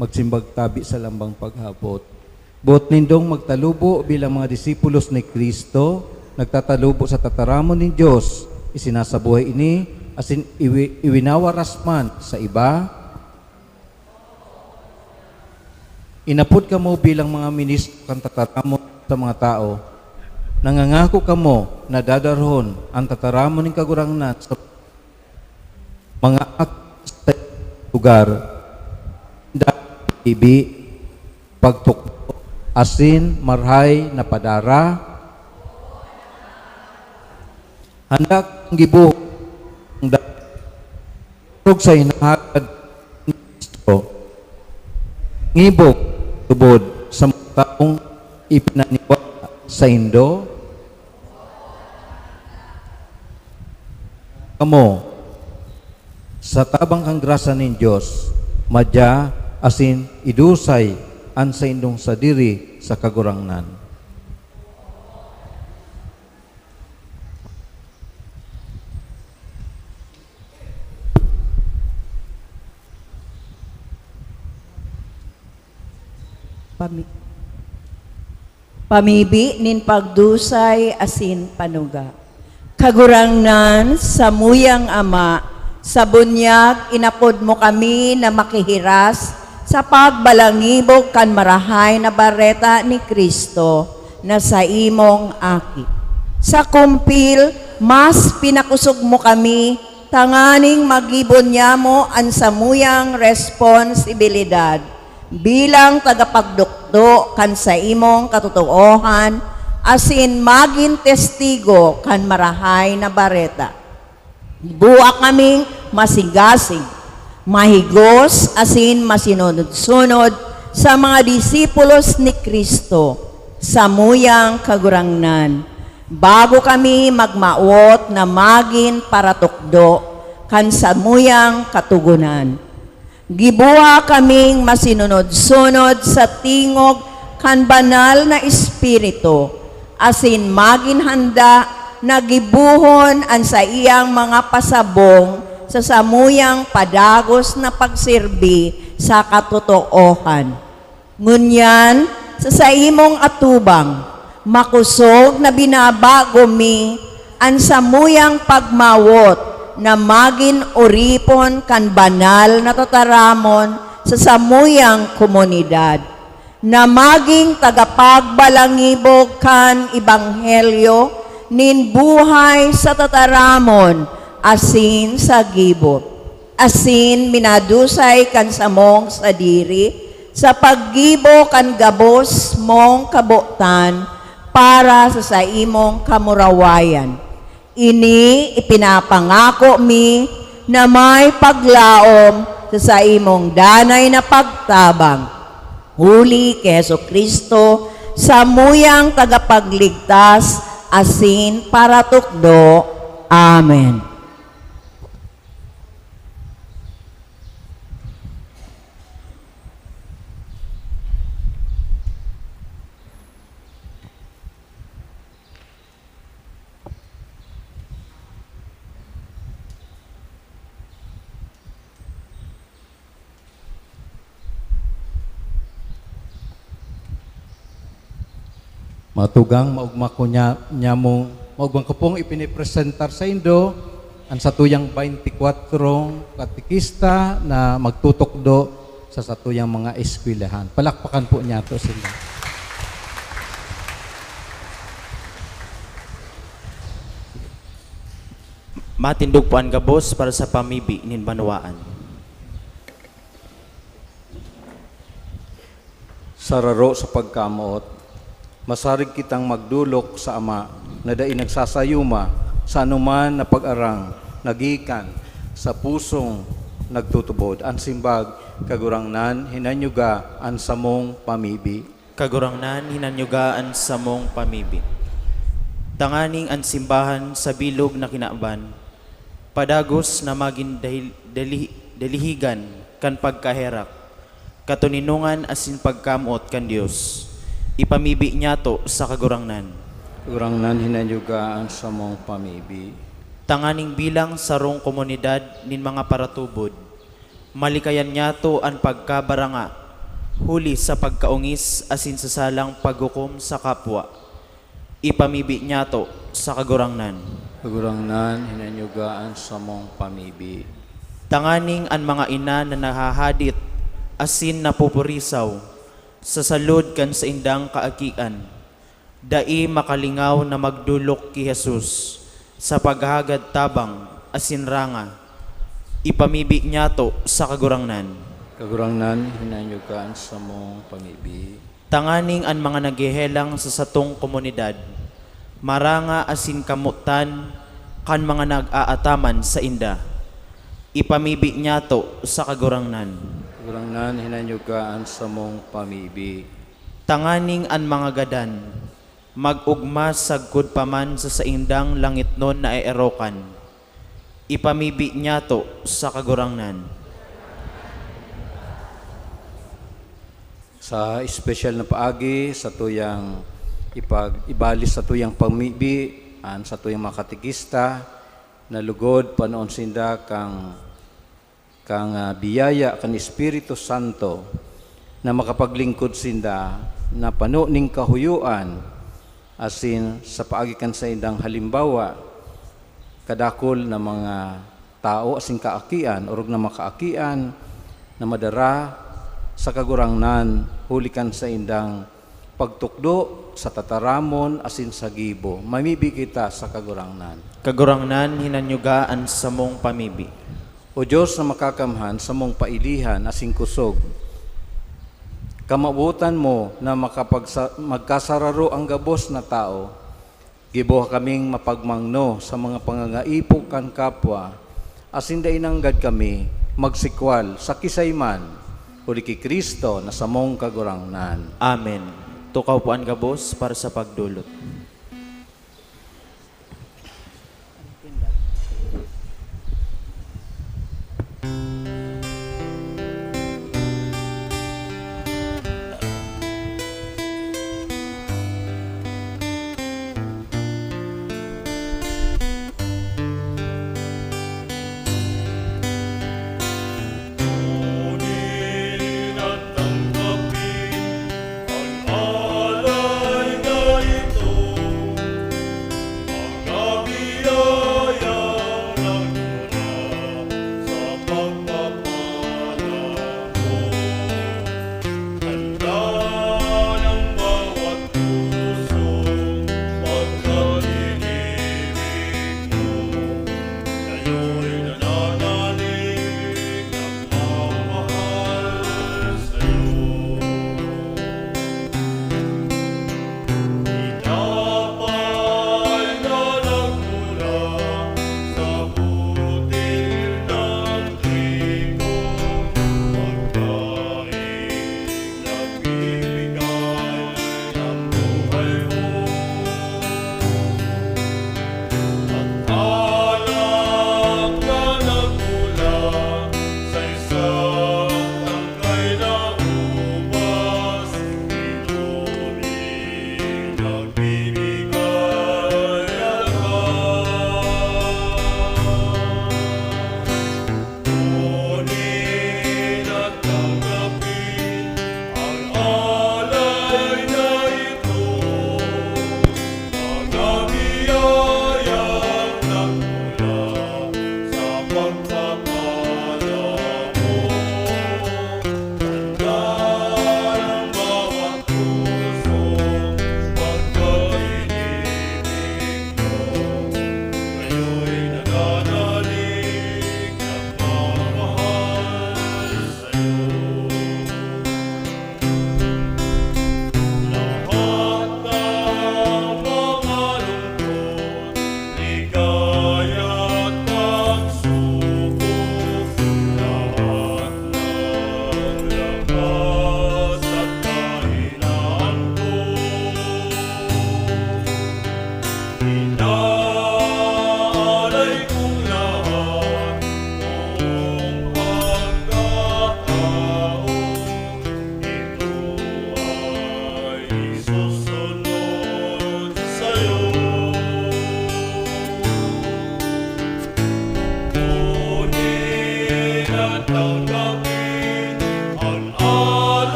Magsimbag tabi sa lambang paghapot. Boot nindong magtalubo bilang mga disipulos ni Cristo, nagtatalubo sa tataramon nin Dios, isinasabuhay ini, asin iwi-, iwinawaras man sa iba? Inapod kamo bilang mga ministro kan tataramon sa mga tawo. Nangangako kamo na dadarhon an tataramon nin Kagurangnan sa mga ak-, sa lugar, dapat ibi, pagtukdo, asin marahay na padara. Handa kang gibohon ang da-, orog sa hinahagad ni Cristo. Ngibog tubod sa mga taong ipinaniwala saindo. Kamo, sa tabang kan grasya nin Dios, madya asin idusay an saindong sadiri sa Kagurangnan. Pami-, pamibi nin pagdusay asin panuga. Kagurangnan, samuyang Ama, sa bunyag inapod mo kami na makihiras sa pagbalangibog kan Marahay na Bareta ni Cristo na saimong Aki. Sa kumpil, mas pinakosog mo kami tanganing magibo niamo an samuyang responsibilidad bilang tagapagtukdo kan saimong katotoohan asin magin testigo kan Marahay na Bareta. Bua kaming masigasig, mahigos asin masinunod-sunod sa mga disipulos ni Cristo, samuyang Kagurangnan, bago kami magmawot na magin paratukdo kan samuyang Katogonan. Gibuha kaming masinunod-sunod sa tingog kan Banal na Espiritu, asin magin handa na gibohon an saiyang mga pasabong sa samuyang padagos na pagserbi sa katotoohan. Ngunyan, sa saimong atubang, makosog na binabago mi an samuyang pagmawot na magin oripon kan banal na tataramon sa samuyang komunidad, na magin tagapagbalangibog kan ebanghelyo nin buhay sa tataramon asin sa gibo. Asin minadusay kan samong sadiri sa paggibo kan gabos mong kabotan para sa saimong kamurawayan. Ini ipinapangako mi na may paglaom sa saimong danay na pagtabang. Huli ki Jesu-Cristo, samuyang tagapagligtas asin paratukdo. Amen. Mga tugang, maugma ko niya, niya mong, maugma ko pong ipinipresentar sa indo an satuyang twenty-four katekista na magtutukdo sa satuyang mga eskwelahan. Palakpakan po niya to sila. Matindog po an gabos para sa pamibi nin banwaan. Sa raro sa pagkamoot, masarig kitang magdolok sa Ama na dai nagsasayuma sa anoman na pag-arang na gikan sa pusong nagtutubod. An simbag, Kagurangnan, hinanyuga an samong pamibi. Kagurangnan, hinanyuga an samong pamibi. Tanganing an simbahan sa bilog na kinaban, padagos na magin dahil, dali-, dalihigan kan pagkaherak, katoninongan asin pagkamoot kan Dios. Ipamibi niyato sa Kagurangnan. Kagurangnan, hinanyuga an samong pamibi. Tanganing bilang sarong komunidad nin mga paratubod, malikayan niyato an pagkabaranga, huli sa pagkaongis asin sa salang paghukom sa kapwa. Ipamibi niyato sa Kagurangnan. Kagurangnan, hinanyuga an samong pamibi. Tanganing an mga ina na nahahadit asin napupurisaw sa salud kan saindang kaakian, dai makalingaw na magdolok ki Jesus sa paghagad tabang asin ranga. Ipamibi niyato sa Kagurangnan. Kagurangnan, hinanyuga an samong pamibi. Tanganing an mga naghehelang sa satong komunidad, maranga asin kamotan kan mga nag-aataman sainda. Ipamibi niyato sa Kagurangnan. Kagurangnan, hinanyuga an samong pamibi. Tanganing an mga gadan mag-ogma sagkod pa man sa saindang langitnon na eerokan. Ipamibi niyato sa Kagurangnan. Sa espesyal na paagi, satuyang ipag-, ibali satuyang pamibi an satuyang mga katekista, na lugod panoon sinda kan, kan, ah, biyaya kan Espiritu Santo, na makapaglingkod sinda na pano nin kahuyoan, asin sa paagi kan saindang halimbawa, kadakul na mga tawo asin kaakian, orog na mga kaakian, na madara sa Kagurangnan huli kan saindang pagtukdo sa tataramon asin sa gibo. Mamibi kita sa Kagurangnan. Kagurangnan, hinanyuga an samong pamibi. O Dios na makakamhan, samong pailihan asin kusog, kamawotan mo na makapagsa-, magkasararo ang gabos na tawo. Giboha kaming mapagmangno sa mga pangangaipo kan kapwa, asin dai nanggad kami magsikwal sa kisay man, huli ki Cristo na samong Kagurangnan. Amen. Tukaw po an gabos para sa pagdolot.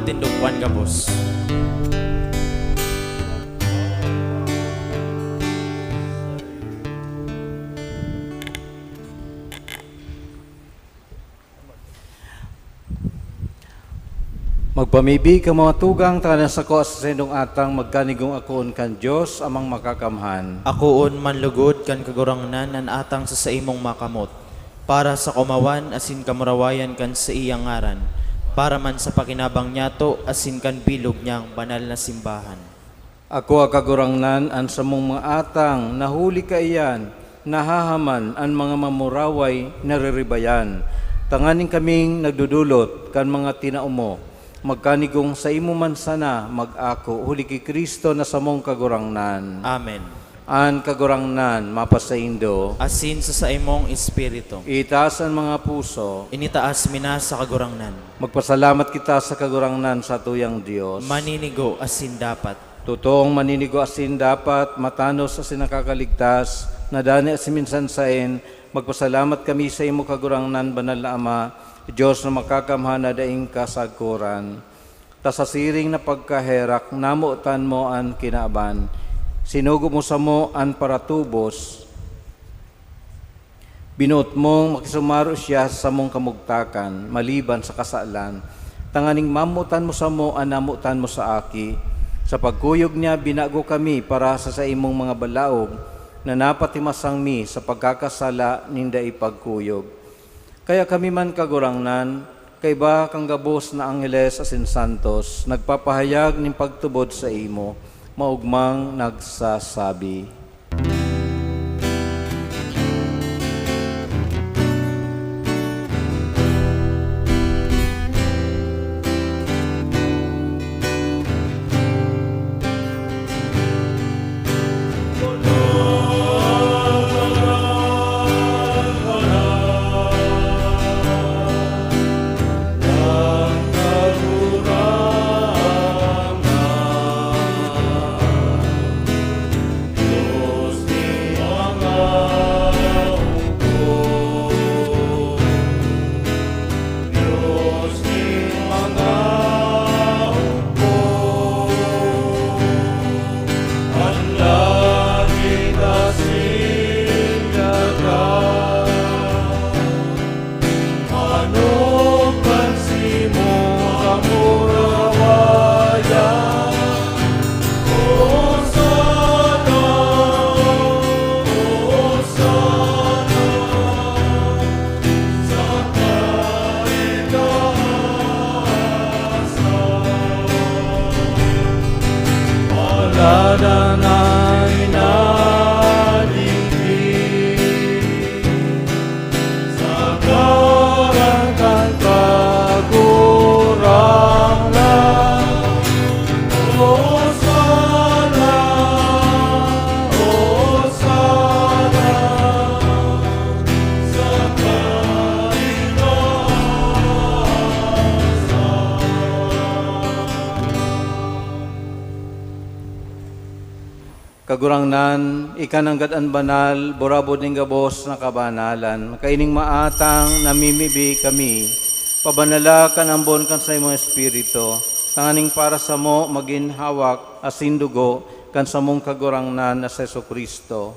Tindog, Juan gabos. Magpamibi ka, mga tugang, tanganing sako sa saindong atang magkanigong akoon kan Dios, Amang Makakamhan. Akoon man lugod kan Kagurangnan an atang sa saimong makamot, para sa kaomawan asin kamurawayan kan saiyang ngaran, para man sa pakinabang niyato asin kan bilog niyang banal na simbahan. Akoa, Kagurangnan, an samong mga atang na huli kaiyan nahahaman an mga mamuraway nariribayan, tanganing kaming nagdodolot kan mga tinao mo, magkanigong saimo man sana mag-ako, huli ki Cristo na samong Kagurangnan. Amen. An Kagurangnan mapasaindo. Asin sa saimong espiritu. Itaas an mga puso. Initaas mi na sa Kagurangnan. Magpasalamat kita sa Kagurangnan, satuyang Dios. Maninigo asin dapat. Totoong maninigo asin dapat, matanos asin nakakaligtas, na dani asin minsan saen, magpasalamat kami saimo, Kagurangnan, Banal na Ama, Dios na makakamhan na daing kasagkoran. Ta sa siring na pagkaherak, namotan mo an kinaban. Sinugo mo samo an paratubos. Binoot mong makisumaro siya sa samong kamugtakan, maliban sa kasalan, tanganing mamotan mo samo an namotan mo sa Aki. Sa pagkuyog niya, binago kami para sa saimong mga balaog, na napatimasang mi sa pagkakasala nin dai pagkuyog. Kaya kami man, Kagurangnan, kaiba kan gabos na angheles asin santos, nagpapahayag nin pagtubod saimo, maogmang nagsasabi. Kagurangnan, ika nanggad an banal, burabod nin gabos na kabanalan. Kaining maatang namimibi kami, pabanala kan ambon kan saimong Espiritu, tanganing para samo magin hawak asin dugo kan samong Kagurangnan na si Jesu-Cristo.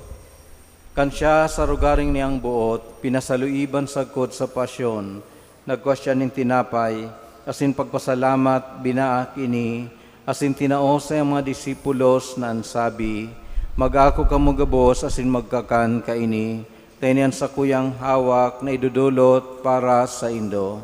Kan siya sa rogaring niyang boot, pinasaluiban sagkod sa pasyon, nagkua siya nin tinapay, asin pagpasalamat, binaak ini, asin tinao sa iyang mga disipulos na an sabi, "Mag-ako kamo gabos asin magkakan kaini, ta ini an sakuyang hawak na idodolot para saindo."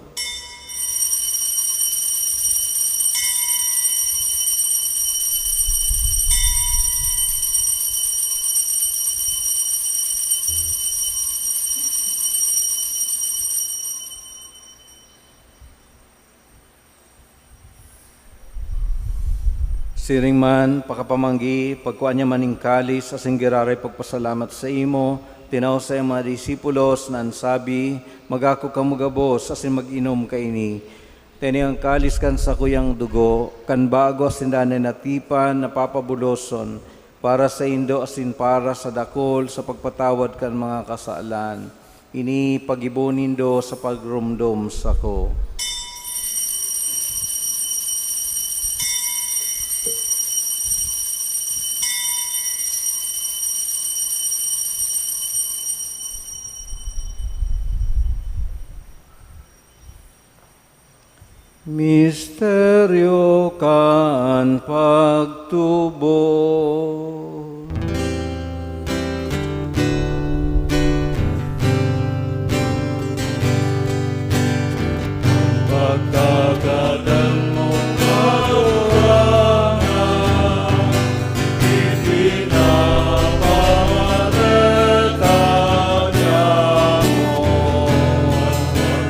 Siring man, pakapamanggi, pagkua niya man nin kalis asin giraray pagpasalamat saimo, tinao sa iyang mga disipulos na an sabi, "Mag-ako kamo gabos asin mag-inom kaini. Ta ini an kalis kan sakuyang dugo, kan bago asin danay na tipan na papabuloson para saindo asin para sa dakul sa pagpatawad kan mga kasalan. Ini paggibo nindo sa pagromdom sako." Misteryo kan pagtubod. Pagkagadan mo, Kagurangnan, ipinapamareta niamo.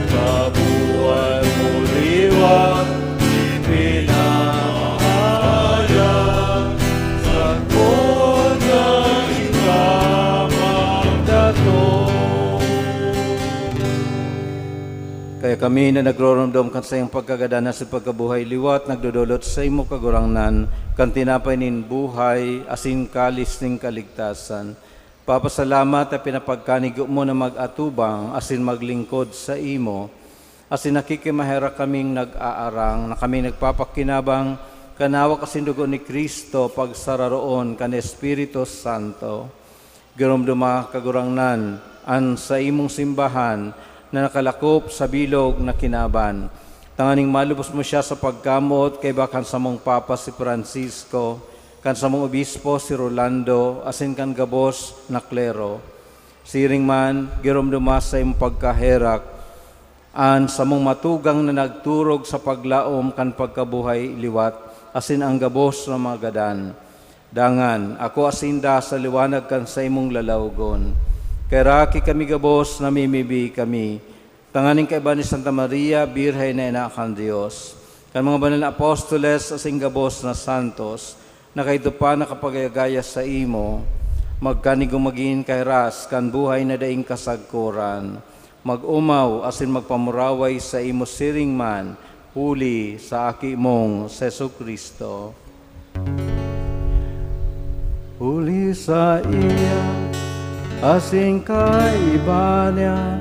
Pagkabuhay mo liwat, ipinahayag, sagkod na ika magdatong. Kaya kami na nagroromdom kan saiyang pagkagadan asin pagkabuhay liwat, nagdodolot saimo, Kagurangnan, kan tinapay nin buhay asin kalis nin kaligtasan. Papasalamat ta pinapagkanigo mo na mag-atubang asin maglingkod saimo, asin nakikimaherak kaming nag-aarang na kami nagpapakinabang kan hawak asin dugo ni Cristo, pagsararoon kan Espiritu Santo. Giromdoma, Kagurangnan, an saimong simbahan na nakalakop sa bilog na kinaban, tanganing malubos mo siya sa pagkamoot kaiba kan samong Papa si Francisco, kan samong obispo si Rolando, asin kan gabos na klero. Siring man, giromdoma sa imong pagkaherak an samong matugang na nagturog sa paglaom kan pagkabuhay liwat, asin an gabos na mga gadan. Dangan, akoa sinda sa liwanag kan saimong lalawgon. Kaheraki kami gabos, namimibi kami, tanganing kaiba ni Santa Maria, Birhen na ina kan Dios, kan mga banal na apostoles asin gabos na santos, na kaidto pa nakapagaya-gaya saimo, magkanigong magin kahiras kan buhay na daing kasagkoran. Mag-omaw asin magpamuraway saimo siring man, huli sa Aki mong si Jesu-Cristo. Huli saiya, asin kaiba niya,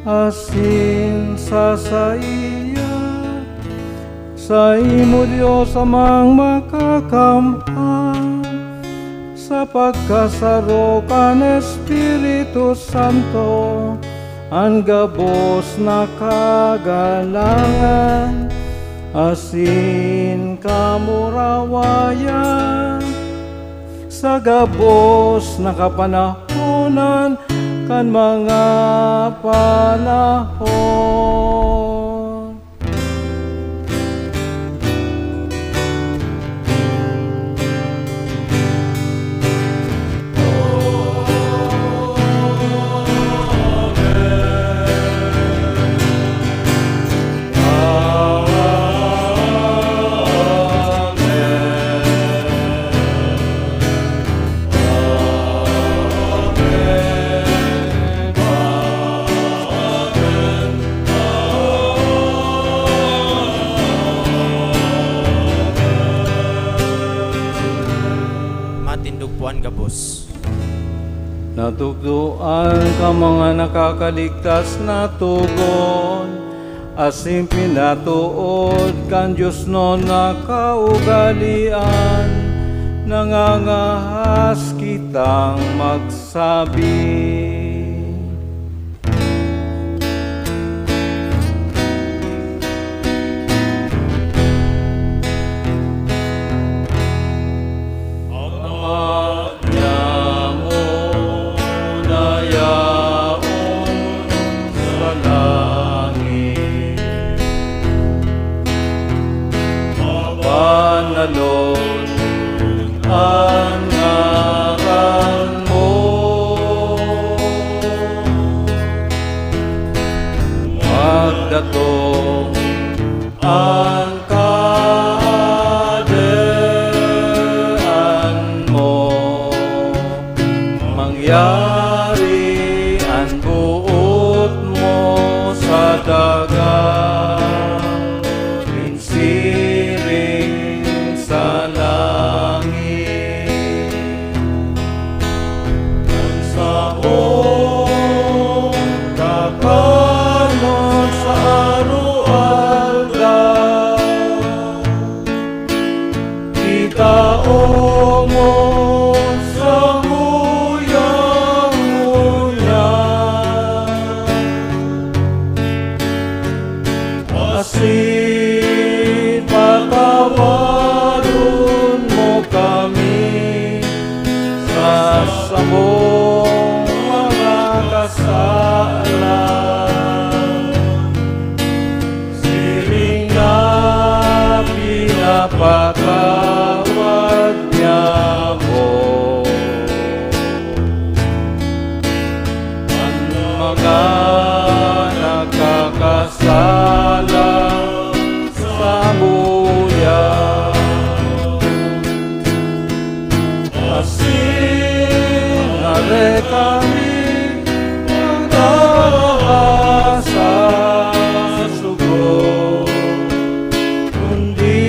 asin sa saiya, saimo, Dios Amang Makakamhan, sa pagkasaro kan Espiritu Santo, an gabos na kagalangan asin kamurawayan, sa gabos na kapanahonan kan mga panahon. Matindog po an gabos. Natukdoan kan mga nakakaligtas na togon, asin pinatood kan diosnon na kaugalean, nangangahas kitang magsabi. Ama nyamo na yaon sa langit, mabanalon an ngaran mo. Magdatong an Kahadean mo, mangyari an boot mo sa daga, siring sa langit. An saong kakanon sa aroaldaw, itao mo sakuya ngunyan. Mga nagkakasala sa buya, asin are kami magkakasala sa sugo, kundi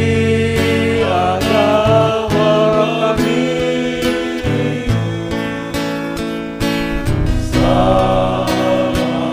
agawa kami sa maraot.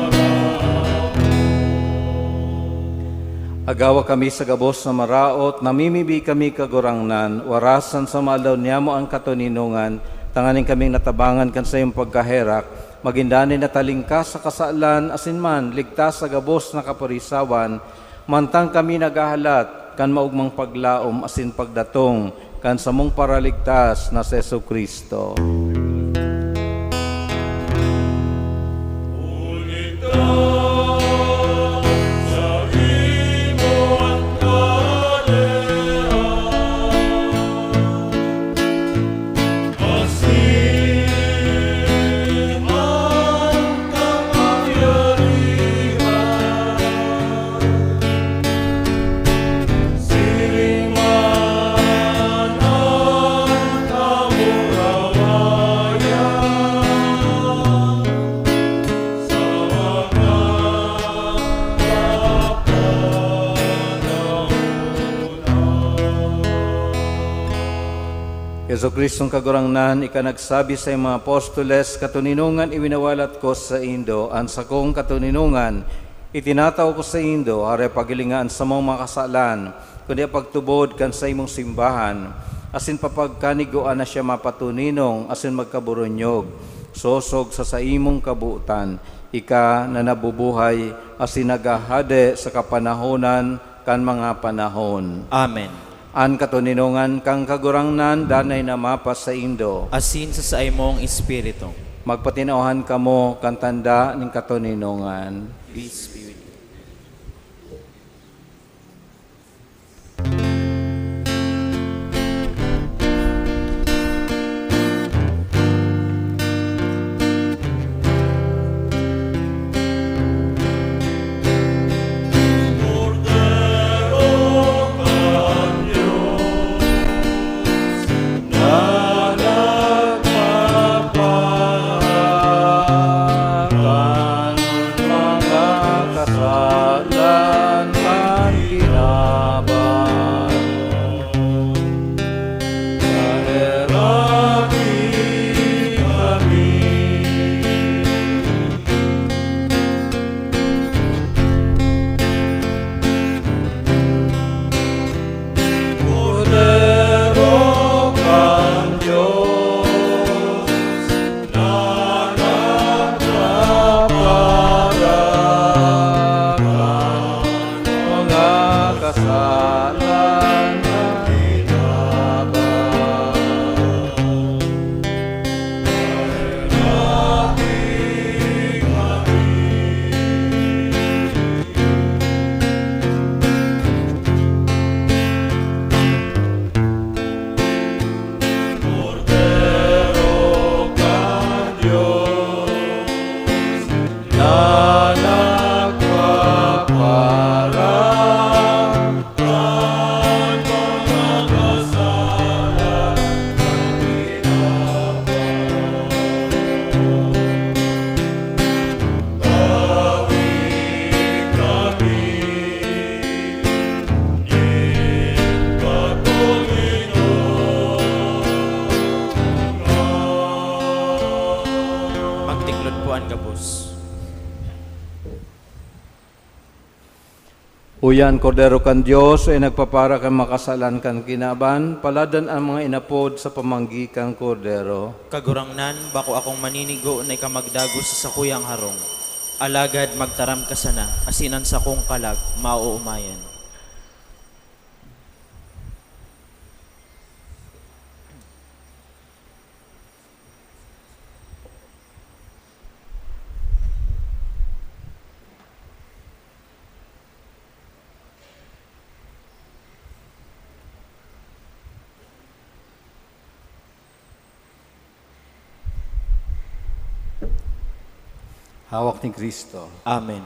Agawa kami sa gabos na maraot, namimibi kami, Kagurangnan, warasan sa maalaw niyamo an katoninongan, tanganing kaming natabangan kan saiyong pagkaherak, magin danay na talingkas sa kasalan, asin man ligtas sa gabos na kapurisawan, mantang kami naghahalat kan maogmang paglaom asin pagdatong kan samong Paraligtas na si Jesu-Cristo. Asin an kapangyarihan, siring man an kamurawayan, sa mga kapanahon. Jesu-Cristong Kagurangnan, ika nagsabi sa iyong mga apostoles, "Katoninongan iwinawalat ko saindo, an sakong katoninongan itinatao ko saindo, aray paghilinga an samong mga kasalan, kundi pagtubod kan saimong simbahan, asin papagkanigoan na siya mapatoninong asin magkaboronyog, sosog sa saimong kabotan, ika na nabubuhay asin naghahade sa kapanahonan kan mga panahon." Amen. An katoninongan kan Kagurangnan danay na mapasaindo. Asin sa saimong espiritu. Magpatinauhan kamo kan tanda nin katoninongan. Peace be with you. Kordero kan Dios, na nagkapara kan mga kasalan na ginaba. Kordero kan Dios, na nagpapara Magtiklod po an gabos. Uya an Kordero kan Dios, uya nagpapara kan mga kasalan kan kinaban, paladan an mga inapod sa pamanggi kan Kordero. Kagurangnan, bako akong maninigo na ika magdagos sa sakuyang harong. Alagad magtaram ka sana, asin an sakong kalag maoomayan. Hawak ni Kristo. Amen.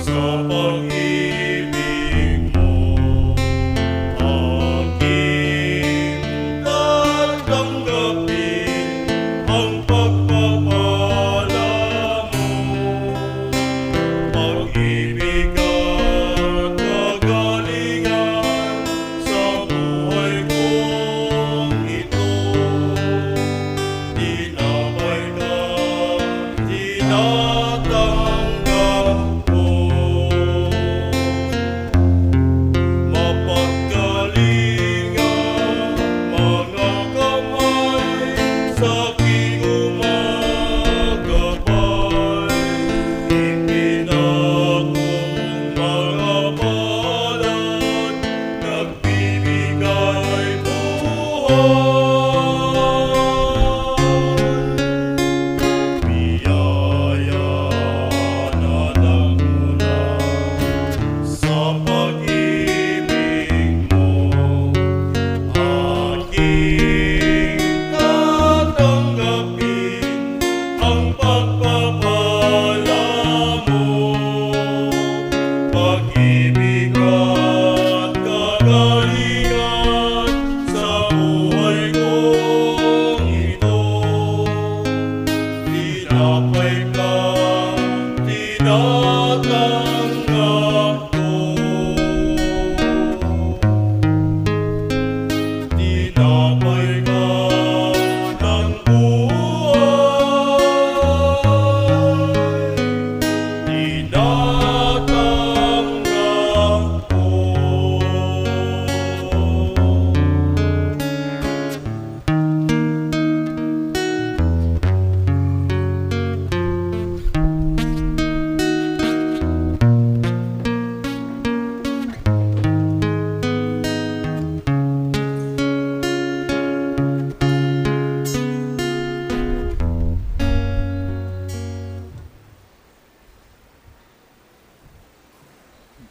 Sa pag-ibig mo, aking tatanggapin ang pagpapala mo. Pag-ibig at kagalingan sa buhay kong ito, tinapay ka, tinatanggap ko. Mapagkalinga mga kamay, sa aking umagabay, ipinakong mga palad, nagbibigay buhay. Biyaya na nagmula sa pag-ibig mo, aking tatanggapin ang pagpapala mo. Pag-ibig at kagalingan sa buhay kong ito, tinapay ka, tinatanggap ko. Tinapay ka ng buhay, tinatanggap ko.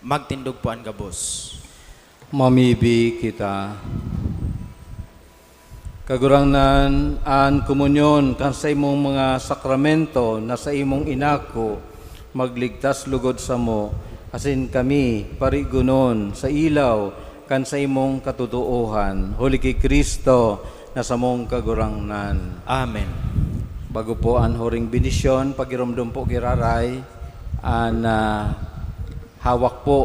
Magtindog po an gabos. Mamibi kita. Kagurangnan, an komunyon kan saimong mga sakramento na saimong inako, magligtas lugod samo, asin kami parigonon sa ilaw kan saimong katotoohan, huli ki Cristo na samong Kagurangnan. Amen. Bago po an huring bendisyon, pagiromdom po giraray an, ah, hawak po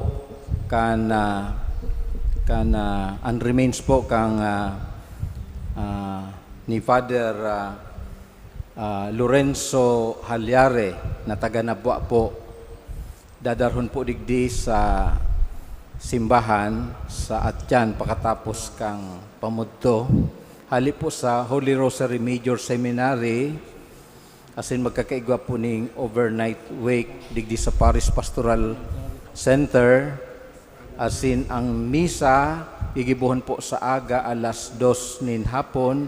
kan, ah, kan, ah, an remains po kan, ah, ah, ni Father, ah, ah, Lorenzo Halyare na taga Nabua po. Dadarhon po digdi sa simbahan sa Atian pakatapos kan pamudto. Hali po sa Holy Rosary Major Seminary, Asin magkakaigwa po ning overnight wake digdi sa Parish Pastoral Center. Asin ang misa gigibohon po sa aga alas dos nin hapon,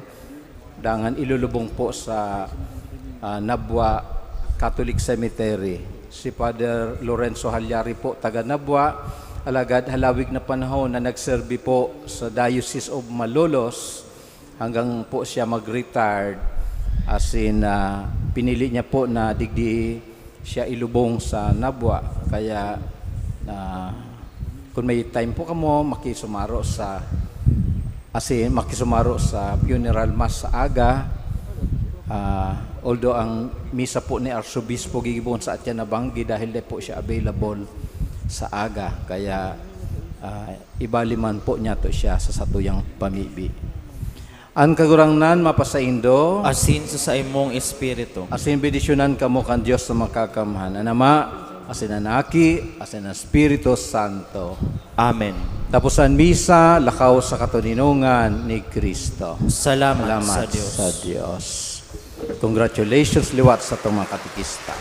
dangan ilulubong po sa, ah, Nabua Catholic Cemetery. Si Father Lorenzo Halyari po, taga Nabua, alagad halawig na panahon na nagserbi po sa Diocese of Malolos hanggang po siya mag-retired. Asin, ah, pinili niya po na digdi siya ilubong sa Nabua. Kaya, ah, kung may time po kamo, makisumaro sa, asin makisumaro sa funeral mass sa aga. Ah, although ang misa po ni Arsobispo gigibohon sa Atian na Banggi dahil di po siya available sa aga. Kaya, ah, ibali man po niya to siya sa satuyang pamibi. An Kagurangnan mapasaindo. Asin sa saimong espiritu. Asin bendisyonan kamo kan Dios na Makakamhan, an Ama, asin an Aki, asin an Espiritu Santo. Amen. Tapos an misa, lakaw sa katoninongan ni Cristo. Salamat Salamat sa Dios. sa Dios. Congratulations liwat sa atong mga katekista.